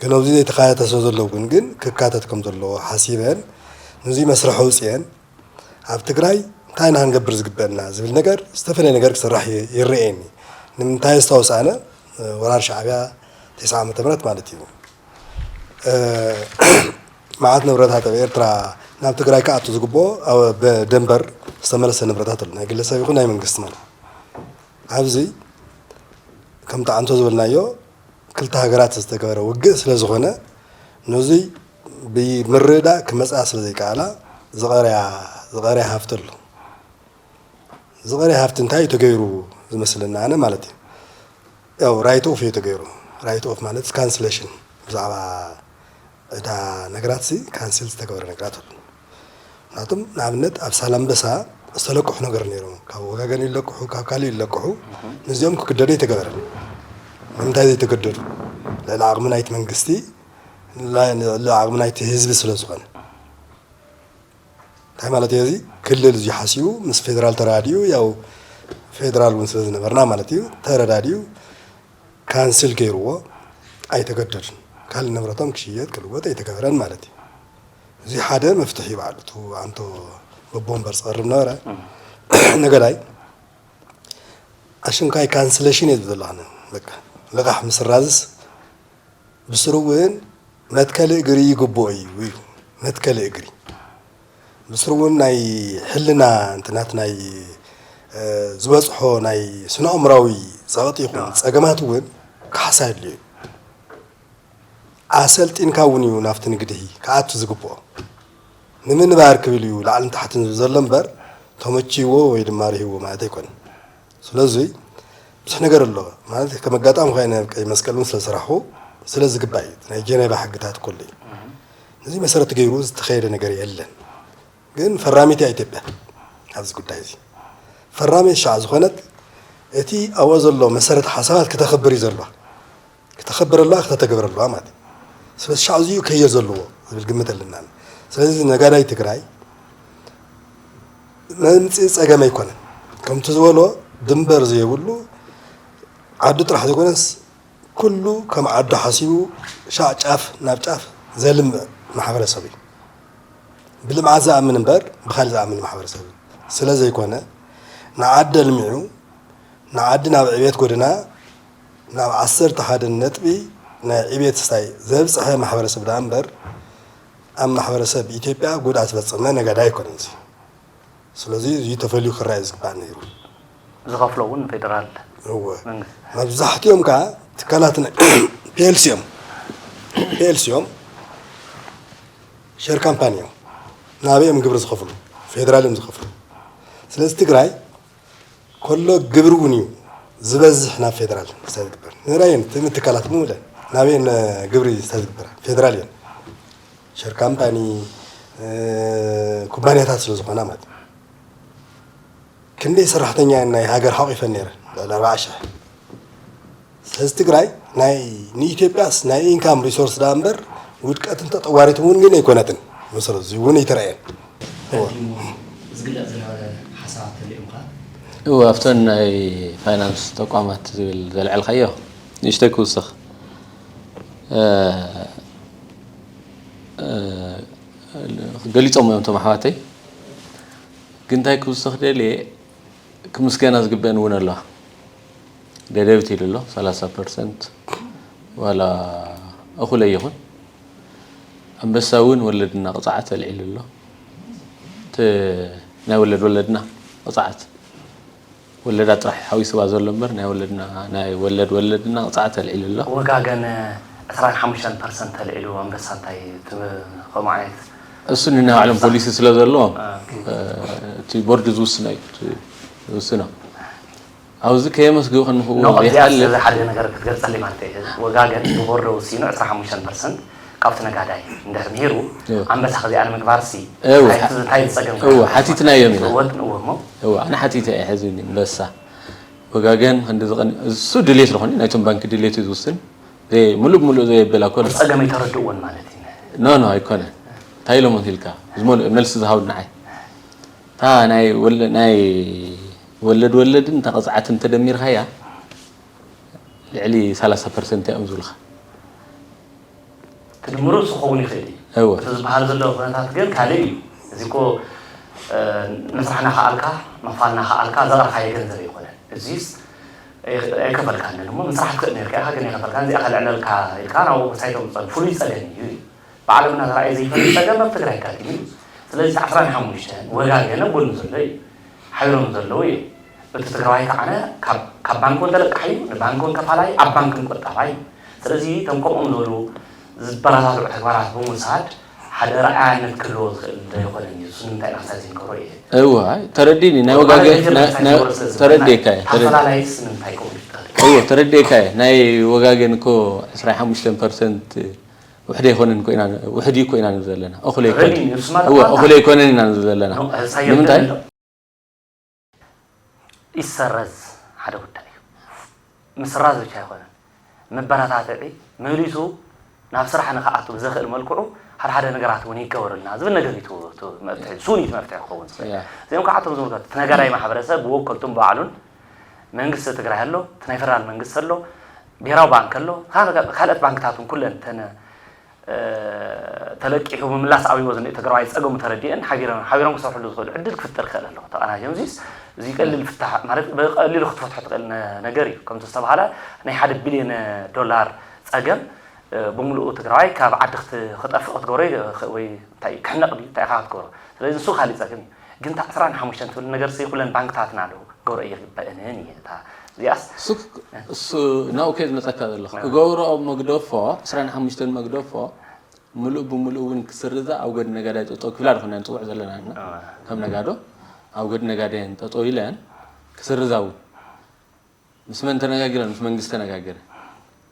ግን ኣብዚ ዘይተኻየተ ስለ ዘሎ እውን ግን ክካተት ከም ዘለዎ ሓሲበን ነዚ መስርሕ ኣውፅአን ኣብ ትግራይ እንታይ ኢና ክንገብር ዝግበአና ዝብል ነገር ዝተፈለየ ነገር ክስራሕ ይረአየኒ ንምንታይ ዝተወስኣነ ወራር ሻዕብያ ተስዓ ዓመተ ምህረት ማለት እዩ መዓት ንብረታት ኣብ ኤርትራ ናብ ትግራይ ክኣቱ ዝግብኦ ብደንበር ዝተመለሰ ንብረታት ኣሎ ናይ ግለሰብ ይኹን ናይ መንግስቲ ማለት ኣብዚ ከምቲ ኣንቶ ዝበልናዮ ክልተ ሃገራት ዝተገበረ ውግእ ስለ ዝኾነ ነዙይ ብምርዳእ ክመፅኣ ስለ ዘይከኣላ ዝቐርያ ዝቐርያ ሃፍቲ ኣሎ ዝቐርያ ሃፍቲ እንታይ እዩ ተገይሩ ዝመስለና ኣነ ማለት እዩ ያው ራይት ኦፍ እዩ ተገይሩ ራይት ኦፍ ማለት ካንስሌሽን ብዛዕባ እዳ ነገራት ሲ ካንስል ዝተገበረ ነገራት ኣሎ ናቱም ንኣብነት ኣብ ሳላምበሳ ዝተለቅሑ ነገር ነይሮም ካብ ወጋገን ይለቅሑ ካብ ካልእ ይለቅሑ ነዚኦም ክግደዱ ኣይተገበረን ንምንታይ ዘይተገደዱ ልዕሊ ዓቕሚ ናይቲ መንግስቲ ልዕሊ ዓቕሚ ናይቲ ህዝቢ ስለ ዝኾነ እንታይ ማለት እዩ እዚ ክልል እዚ ሓሲቡ ምስ ፌደራል ተረዳዲኡ ያው ፌደራል እውን ስለ ዝነበርና ማለት እዩ ተረዳዲኡ ካንስል ገይርዎ ኣይተገደዱን ካልእ ንብረቶም ክሽየጥ ክልወጥ ኣይተገበረን ማለት እዩ እዚ ሓደ መፍትሒ ይበዓሉ እቲ ኣንቶ ጎቦ እምበር ዝቐርብ ነበረ። ነገዳይ ኣሽንኳይ ካንስሌሽን እየ ዝብል ዘለኹ። በቃ ልቓሕ ምስራዝስ ብስሩ እውን መትከሊ እግሪ ይግብኦ እዩ እዩ መትከሊ እግሪ ብስሩ እውን ናይ ሕልና እንትናት ናይ ዝበፅሖ ናይ ስነ-ኣእምራዊ ፀቕጢ ይኹን ፀገማት እውን ካሕሳ የድልዩ እዩ። ኣሰልጢንካ እውን እዩ ናብቲ ንግድሂ ክኣቱ ዝግብኦ። ንምንባር ክብል እዩ ላዕልን ታሕትን ዝብል ዘሎ እምበር ተመችይዎ ወይ ድማ ርህይዎ ማለት ኣይኮነን። ስለዚ ብዙሕ ነገር ኣሎ ማለት ከም ኣጋጣሚ ኮይነ ቀይ መስቀል እውን ስለዝሰራሕኹ ስለዝግባእ እዩ ናይ ጀኔቫ ሕግታት ኩሉ እዩ። ነዚ መሰረት ገይሩ ዝተኸየደ ነገር የለን። ግን ፈራሚት እያ ኢትዮጵያ ኣብዚ ጉዳይ እዚ ፈራሚት ሻዕ ዝኾነት እቲ ኣብኡ ዘሎ መሰረት ሓሳባት ክተኽብር እዩ ዘለዋ ክተኸብረላ ክተተግብረላ ማለት እዩ። ስለዚ ሻዕ እዚኡ ከየ ዘለዎ ዝብል ግምት ኣለና። ስለዚ ነጋዳይ ትግራይ መምፅኢ ፀገም ኣይኮነን። ከምቲ ዝበሎ ድንበር ዘይብሉ ዓዱ ጥራሕ ዘይኮነስ ኩሉ ከም ዓዱ ሓሲቡ ሻዕ ጫፍ ናብ ጫፍ ዘልምዕ ማሕበረሰብ እዩ። ብልምዓት ዝኣምን እምበር ብኻልእ ዝኣምን ማሕበረሰብ ስለ ዘይኮነ ንዓዲ ኣልሚዑ ንዓዲ ናብ ዕቤት ጎደና ናብ ዓሰርተ ሓደ ነጥቢ ናይ ዕቤት ስታይ ዘብፅሐ ማሕበረሰብ ደኣ እምበር ኣብ ማሕበረሰብ ኢትዮጵያ ጉድኣት ዝፈፀመ ነጋዳይ ኣይኮነን። እዚ ስለዚ እዚ ተፈልዩ ክረኣይ ዝግባእ ነይሩ። ዝኸፍሎ እውን ፌደራል እወ መንግስቲ። መብዛሕትኦም ከዓ ትካላት ፒኤልሲ እዮም። ፒኤልሲ እዮም ሸር ካምፓኒ እዮም። ናበይ እዮም ግብሪ ዝኸፍሉ? ፌደራል እዮም ዝኸፍሉ። ስለዚ ትግራይ ከሎ ግብሪ እውን እዩ ዝበዝሕ ናብ ፌደራል ስታይ ዝግበር ንራየን ትም ትካላት ብምለ ናበየን ግብሪ ስታይ ዝግበራ ፌደራል እየን ሸር ካምፓኒ ኩባንያታት ስለ ዝኾና ማለት እዩ። ክንደይ ሰራሕተኛ ናይ ሃገር ሓቂፈን ነይረ ልዕሊ ኣርባዓ ሽሕ። ስለዚ ትግራይ ናይ ንኢትዮጵያስ ናይ ኢንካም ሪሶርስ ዳ እምበር ውድቀትን ተጠዋሪት እውን ግን ኣይኮነትን። መሰረት እዚ እውን ኣይተረእየን። ቀዲሙ ዝግለጽ ዝነበረ ሓሳባት ተሊኦም ከ? እወ ኣብተን ናይ ፋይናንስ ተቋማት ዝብል ዘልዐልካዮ ንእሽተይ ክውስኽ ገሊፆም እዮም እቶም ኣሕዋተይ። ግን እንታይ ክውስኽ ደልየ ክምስገና ዝግበአን እውን ኣለዋ። ደደቢት ኢሉ ኣሎ ሰላሳ ፐርሰንት ዋላ እኹለይ ይኹን ኣንበሳ እውን ወለድና ቅፅዓት ኣልዒሉ ኣሎ። እቲ ናይ ወለድ ወለድና ቅፅዓት ወለዳ ጥራሕ ሓዊስዋ ዘሎ እምበር ናይ ወለድና ናይ ወለድ ወለድና ቅፅዓት ኣልዒሉ ኣሎ። ወጋገን ዕስራን ሓሙሽተን ፐርሰንት ተልዒሉ ኣንበሳ እንታይ እቲ ከምኡ ዓይነት እሱ ንናይ ባዕሎም ፖሊሲ ስለ ዘለዎም እቲ ቦርድ ዝውስኖ እዩ ዝውስኖ። ኣብዚ ከየመስገንኩ ንኽእዎ ኖ እዚኣ ዘይሓልፍ ስለዚ ሓደ ነገር ክትገልፀለይ ማለት እዩ። ወጋገን ብቦርዶ ወሲኑ ዕስራ ሓሙሽተ ፐርሰንት ካብቲ ነጋዳይ እንድሕር ነይሩ እወ። ኣንበሳ ከዚኣ ንምግባር ሲ እወ። እንታይ እንታይ ዝፀገም እወ፣ ሓቲትናዮም ኢና። ክእወት ንእዎ እሞ እወ፣ ኣነ ሓቲተ እየ ሕዚ እኒ እምበሳ ወጋገን ክንዲ ዝቐን እሱ ድሌት ዝኾነ ናይቶም ባንኪ ድሌት እዩ ዝውስን ዘይ- ሙሉእ ብሙሉእ ዘየበላ ኮ ብፀገም ኣይተረድእዎን ማለት እዩ። ኖ ኖ ኣይኮነን። እንታይ ኢሎም ኢልካ ዝመልኦ መልሲ ዝሃቡ ንዓይ እታ ናይ ወለ- ናይ ወለድ ወለድን እታ ቅፅዓትን ተደሚርካያ ልዕሊ ሰላሳ ፐርሰንት እዮም ዝብልካ። ትድምሮ እሱ ክኸውን ይኽእል እዩ። እወ። እቲ ዝበሃል ዘሎ ኩነታት ግን ካልእ እዩ። እዚ እኮ መስራሕና ከኣልካ መኽፋልና ከኣልካ ዘቕረኻዮ ገንዘብ ኣይኮነን። እዚስ ኣይከፈልካንን እሞ ምስራሕ ትኽእል ነርካ ኢኻ ግን ኣይከፈልካን እዚኣ ከልዕለልካ ኢልካ ናብኡ ምሳይ ተምፅኦ ፍሉይ ፀገም እዩ እዩ። ብዓለምና ተራእየ ዘይፈልጥ ፀገም ኣብ ትግራይ ኣጋጢሙ እዩ። ስለዚ እቲ ዓስራን ሓሙሽተን ወጋገን ኣብ ጎኑ ዘሎ እዩ። ሓቢሮም ዘለዉ እዮም። እቲ ትግራዋይ ከዓነ ካብ ባንክ እውን ተለቃሒ እዩ፣ ንባንክ እውን ከፋላይ፣ ኣብ ባንክ እውን ቆጣባይ እዩ። ስለዚ እቶም ከምኦም ዝበሉ ዝበረታትዑ ተግባራት ብምውሳድ ሓደ ረኣያነት ክህልዎ ዝኽእል ዶ ኣይኮነን እዩ። እሱ ንምንታይ ኢና ክሳይ ዘይንገብሮ እየ። እወ፣ ኣይ፣ ተረዲኒ። ናይ ወጋገ፣ ወጋገ ናይ፣ ናይ፣ ተረዲእካ እየ፣ ተረዲ-፣ ኣፈላላይስ ንምንታይ ከምኡ ይፍጠር? እወ፣ ተረዲእካ እየ። ናይ ወጋገን እኮ ዕስራን ሓሙሽተን ፐርሰንት ውሕደ ኣይኮነን እኮ ኢና፣ ውሕድ እዩ እኮ ኢና ንብል ዘለና። እኹል ኣይኮነን። ተረዲኒ፣ ንሱ ማለት እወ፣ ዋላ እኹል ኣይኮነን ኢና ንብል ዘለና። ኖ፣ ሳየር ንምንታይ? ገለ ኣሎ። ይሰረዝ ሓደ ጉዳይ እዩ። ምስራዝ ብቻ ኣይኮነን። መበረታትዒ፣ መሊሱ ናብ ስራሕ ንክኣቱ ብዘኽእል መልክዑ ሓደ ሓደ ነገራት እውን ይገበረልና ዝብል ነገር እዩ እቲ፣ እቲ መፍትሒ፣ ስኑይ እቲ መፍትሒ ክኸውን ዝኽእል። ያ። እዚኦም ከዓ እቶም ዝምልከቱ፣ እቲ ነጋዳይ ማሕበረሰብ ብወከልቱን ባዕሉን መንግስቲ ትግራይ ኣሎ፣ እቲ ናይ ፌደራል መንግስቲ ኣሎ፣ ብሄራዊ ባንክ ኣሎ፣ ካልኦት ባንክታት እውን ኩለን እተን ተለቂሑ ምምላስ ኣብይዎ ዝንእ ትግራዋይ ጸገሙ ተረዲአን ሓቢሮም ሓቢሮም ክሰርሕሉ ዝኽእሉ ዕድል ክፍጠር ክኽእል ኣለዎ። ተቐናጀም እዚስ እዚ ቀሊል ፍታሕ ማለት ብቐሊሉ ክትፈትሖ ትኽእል ነገር እዩ። ከምቲ ዝተባሃለ ናይ ሓደ ቢልዮን ዶላር ጸገም ብምሉኡ ትግራዋይ ካብ ዓዲ ክጠፍእ ክትገብሮ ወይ እንታይ ክሕነቕ ድዩ እንታይ ኢኻ ክትገብሮ። ስለዚ ንሱ ካሊእ ጸገም እዩ። ግን እታ ዕስራን ሓሙሽተን ትብል ነገር ሲ ኩለን ባንክታትና ዶ ክገብሮ እየ ክግበአንን እየ እታ እዚኣስ እሱ ናብኡ ከ ዝመፀካ ዘለኹ እገብሮ ኣብ መግደፎ ዕስራን ሓሙሽተን መግደፎ ምሉእ ብምሉእ እውን ክስርዛ ኣብ ጎድኒ ነጋዳይ ጠጠው ክብላ ድኾና ንፅውዕ ዘለና ኢና ከም ነጋዶ ኣብ ጎድኒ ነጋዳይ ጠጠው ኢለን ክስርዛ እውን ምስ መን ተነጋጊረን ምስ መንግስቲ ተነጋጊረ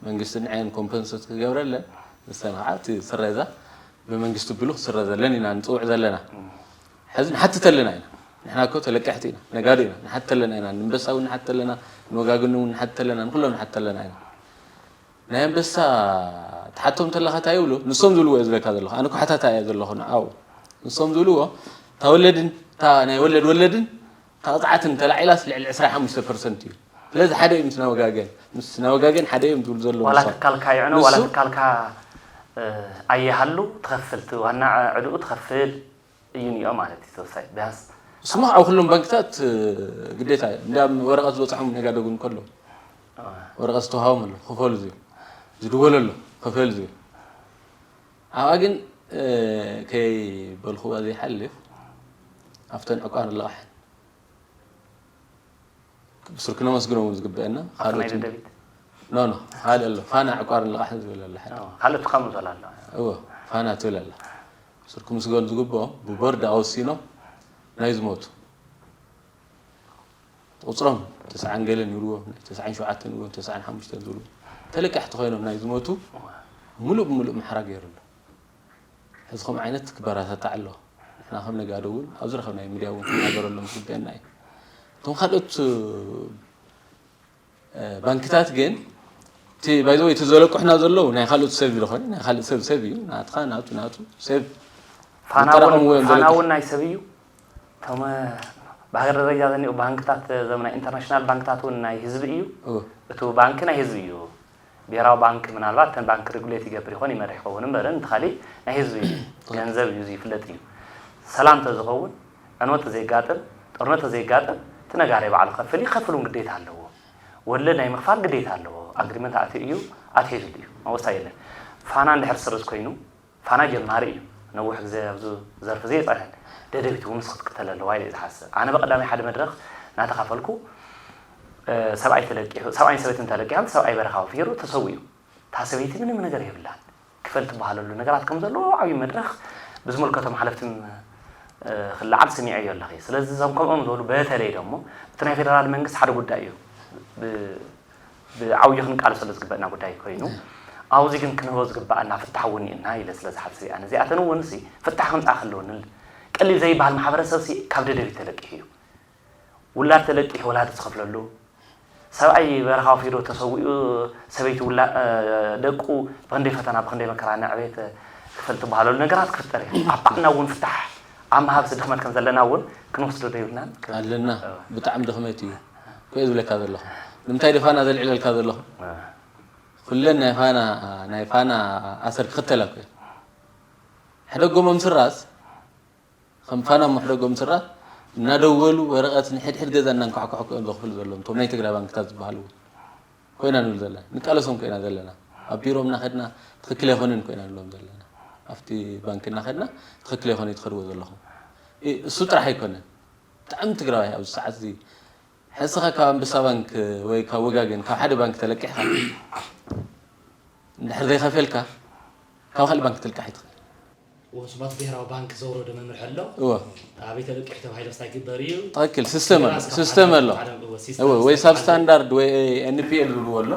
መንግስቲ ንዐን ኮምፐንሰት ክገብረለን ንሰን ከዓ እቲ ስረዛ ብመንግስቲ ብሉ ክስረዘለን ኢና ንፅውዕ ዘለና ሕዚ ንሓትት ኣለና ኢና ንሕና እኮ ተለቀሕቲ ኢና ነጋዶ ኢና ንሓትት ኣለና ኢና ንንበሳ እውን ንሓትት ኣለና ንወጋግን እውን ንሓትት ኣለና ንኩሎም ንሓትት ኣለና ኢና ናይ ኣንበሳ ትሓቶም ተለኻ እንታይ ይብሉ ንሶም ዝብልዎ እየ ዝብለካ ዘለኹ ኣነ እኮ ሓታታ እየ ዘለኹ ንዓው ንሶም ዝብልዎ እታ ወለድን እታ ናይ ወለድ ወለድን እታ ቅፅዓትን ተላዒላስ ልዕሊ ዕስራ ሓሙሽተ ፐርሰንት እዩ ስለዚ ሓደ እዩ ምስ ናይ ወጋገን ምስ ናይ ወጋገን ሓደ እዮም ዝብሉ ዘለዉ ዋላ ትካልካ ይዕኖ ዋላ ትካልካ ኣይሃሉ ትኸፍል ዋና ዕድኡ ትኸፍል እዩ ኒኦ ማለት እዩ ተወሳይ ቢያንስ ስማ ኣብ ኩሎም ባንክታት ግዴታ እዩ እንዳ ወረቐት ዝበፅሖም ነጋደጉን ከሎ ወረቐት ዝተዋሃቦም ኣሎ ክፈሉ ዝብል ዝድወል ኣሎ ክፈል ዝብል ኣብኣ ግን ከይበልክዋ ዘይሓልፍ ኣብተን ዕቋር ኣለቓሕን ብሱር ክነመስግኖም ዝግበአና ካልኦት ኖ ኖ ካልእ ኣሎ ፋና ዕቋርን ልቓሕን ዝብል ኣሎ ሓደ ካልእ ትካሙ ዘሎ ኣሎ እዎ ፋና ትብል ኣላ ብሱር ክምስገኑ ዝግብኦም ብቦርድ ኣወሲኖም ናይ ዝሞቱ ቁፅሮም ተስዓን ገለን ይብልዎ ናይ ተስዓን ሸውዓተን ይብልዎ ተስዓን ሓሙሽተን ዝብልዎ ተለቀሕቲ ኮይኖም ናይ ዝሞቱ ሙሉእ ብሙሉእ ምሕራ ገይሩ ኣሎ ሕዚ ከምኡ ዓይነት ክበረታታዕ ኣለዎ ንሕና ከም ነጋዶ እውን ኣብ ዝረኸብናዮ ሚድያ እውን ክንናገረሎም ዝግበአና እዩ እቶም ካልኦት ባንክታት ግን እቲ ባይዘወይ እቲ ዘለቅሑና ዘለዉ ናይ ካልኦት ሰብ ዝኾነ ናይ ካልእ ሰብ ሰብ እዩ ናትኻ ናቱ ናቱ ሰብ ፋና እውን ናይ ሰብ እዩ እቶም ብሃገር ደረጃ ዘኒኡ ባንክታት ዘም ናይ ኢንተርናሽናል ባንክታት እውን ናይ ህዝቢ እዩ እቱ ባንክ ናይ ህዝቢ እዩ ብሄራዊ ባንክ ምናልባት እተን ባንክ ሬጉሌት ይገብር ይኾን ይመርሕ ይኸውን እምበር እቲ ካሊእ ናይ ህዝቢ ገንዘብ እዩ ዝፍለጥ እዩ ሰላም ተዝኸውን ዕንወት ተዘይጋጥም ጦርነት ተዘይጋጥም እቲ ነጋዳይ ባዕሉ ከፍል ይኸፍል እውን ግዴታ ኣለዎ ወለድ ናይ ምኽፋል ግዴታ ኣለዎ ኣግሪመንት ኣትዩ እዩ ኣትሒዙሉ እዩ መወሳ የለን ፋና እንድሕር ስርዝ ኮይኑ ፋና ጀማሪ እዩ ነዊሕ ግዜ ኣብዚ ዘርፊ ዘይፀንሐን ደደቢት እውን ክትክተል ኣለዋ ኢለ ዝሓስብ ኣነ በቀዳሚ ሓደ መድረክ እናተኻፈልኩ ሰብኣይ ተለቂሑ ሰብኣይን ሰበይትን ተለቂሖም ሰብኣይ በረኻ ወፊሩ ተሰዊኡ እታ ሰበይቲ ምንም ነገር የብላን ክፈል ትበሃለሉ ነገራት ከም ዘለዎ ዓብዪ መድረክ ብዝምልከቶም ሓለፍትን ክለዓል ስሚዐዮ ኣለኺ ስለዚ እዞም ከምኦም ዝበሉ በተለይ ደሞ እቲ ናይ ፌደራል መንግስት ሓደ ጉዳይ እዩ ብዓብዩ ክንቃለሰሉ ዝግበአና ጉዳይ ኮይኑ ኣብዚ ግን ክንህቦ ዝግበኣና ፍታሕ እውን ኢና ኢለ ስለ ዝሓስብ እያ ነዚኣተን እውን ሲ ፍታሕ ክምፃ ከለወን ቀሊል ዘይበሃል ማሕበረሰብ ሲ ካብ ደደቢት ተለቂሑ እዩ ውላድ ተለቂሑ ወላዲ ዝኸፍለሉ ሰብኣይ በረኻ ወፊዶ ተሰዊኡ ሰበይቲ ውላ ደቁ ብክንደይ ፈተና ብክንደይ መከራ ንዕቤት ክፈል ትበሃለሉ ነገራት ክፍጠር እዩ ኣብ ባዕልና እውን ፍታሕ ኣብ መሃብሲ ድኽመት ከም ዘለና እውን ክንወስዶ ዶ ይብልናን ኣለና ብጣዕሚ ድኽመት እዩ ኮ ዝብለካ ዘለኹ ንምንታይ ድፋና ዘልዕለልካ ዘለኹ ኩለን ናይ ፋና ናይ ፋና ኣሰር ክኽተላ ኮ ሕደጎ መምስራስ ከም ፋና ምሕደጎ ምስራስ እናደወሉ ወረቐት ንሕድሕድ ገዛ እናንኳሕኳሑ እዮም ዘኽፍሉ ዘለዉ እቶም ናይ ትግራይ ባንክታት ዝበሃሉ ኮይና ንብል ዘለና ንቃለሶም ኮይና ዘለና ኣብ ቢሮም እናኸድና ትኽክል ኣይኮነን ኮይና ንብሎም ዘለና ኣብቲ ባንክ እናኸድና ትኽክል ኣይኮነ ትኸድዎ ዘለኹም እሱ ጥራሕ ኣይኮነን ብጣዕሚ ትግራዋይ ኣብዚ ሰዓት እዚ ሕስኻ ካብ ኣንበሳ ባንክ ወይ ካብ ወጋገን ካብ ሓደ ባንክ ተለቂሕካ እንድሕር ዘይኸፈልካ ካብ ካልእ ባንክ ትልቃሕ ይትኽእል እዎ ስባት ብሄራዊ ባንክ ዘውረዶ መምርሒ ኣሎ እዎ ኣበይ ተለቂሑ ተባሂሉ ስታይ ግበር እዩ ትኽክል ሲስተም ኣሎ ሲስተም ኣሎ እዎ ወይ ሳብ ስታንዳርድ ወይ ኤንፒኤል ዝብልዎ ኣሎ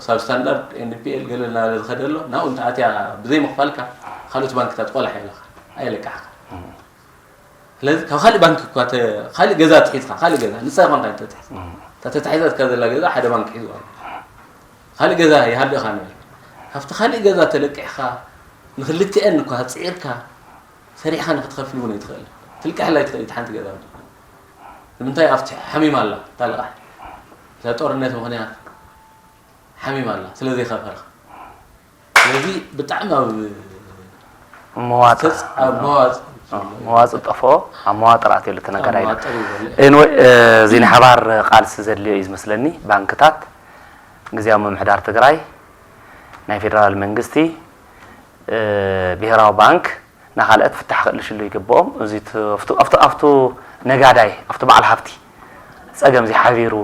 ሳብ ስታንዳርድ ኤንፒኤል ገለ እናበለ ዝኸደ ኣሎ ናብኡ እንተኣትያ ብዘይምኽፋልካ ካልኦት ባንክታት ቆላሕ የብልኻ ኣየለቃሕካ ስለዚ ካብ ካልእ ባንክ እኳ ካልእ ገዛ ትሒዝካ ካልእ ገዛ ንሳ ይኮንካ ተትሒዝ እታ ተታሒዛትካ ዘላ ገዛ ሓደ ባንክ ሒዝዋ ካልእ ገዛ ይሃልእኻ ንብል ካብቲ ካልእ ገዛ ተለቂሕካ ንክልቲአን እኳ ፅዒርካ ሰሪሕካ ንክትኸፍል እውን ኣይትኽእል ትልቀሐላ ኣይትኽእል ሓንቲ ገዛ ንምንታይ ኣብቲ ሓሚማ ኣላ እታ ልቓሕ እዛ ጦርነት ምክንያት ሓሚማ ኣላ ስለዘይከፈልካ እዚ ብጣዕሚ ኣብ መዋጥር ኣብ መዋጥ መዋፅእ ጠፍኦ ኣብ መዋጥር ኣትየሉ እቲ ነጋዳይ ኢሉ። መዋጥር ይበልዕ። Anyway፣ እዚ ናይ ሓባር ቃልሲ ዘድልዮ እዩ ዝመስለኒ። ባንክታት፣ ግዝያዊ ምምሕዳር ትግራይ፣ ናይ ፌደራል መንግስቲ፣ ብሄራዊ ባንክ፣ ናካልአት ፍታሕ ክእልሽሉ ይግብኦም። እዚ እቲ ኣብቱ- ኣብቱ- ኣብቱ ነጋዳይ ኣብቱ በዓል ሃብቲ ፀገም እዚ ሓቢሩ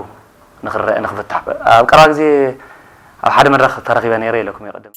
ንክረአ ንክፍታሕ ኣብ ቀረባ ግዜ ኣብ ሓደ መድረክ ተረኪበ ነይረ ኢለኩም እየ ቅድም።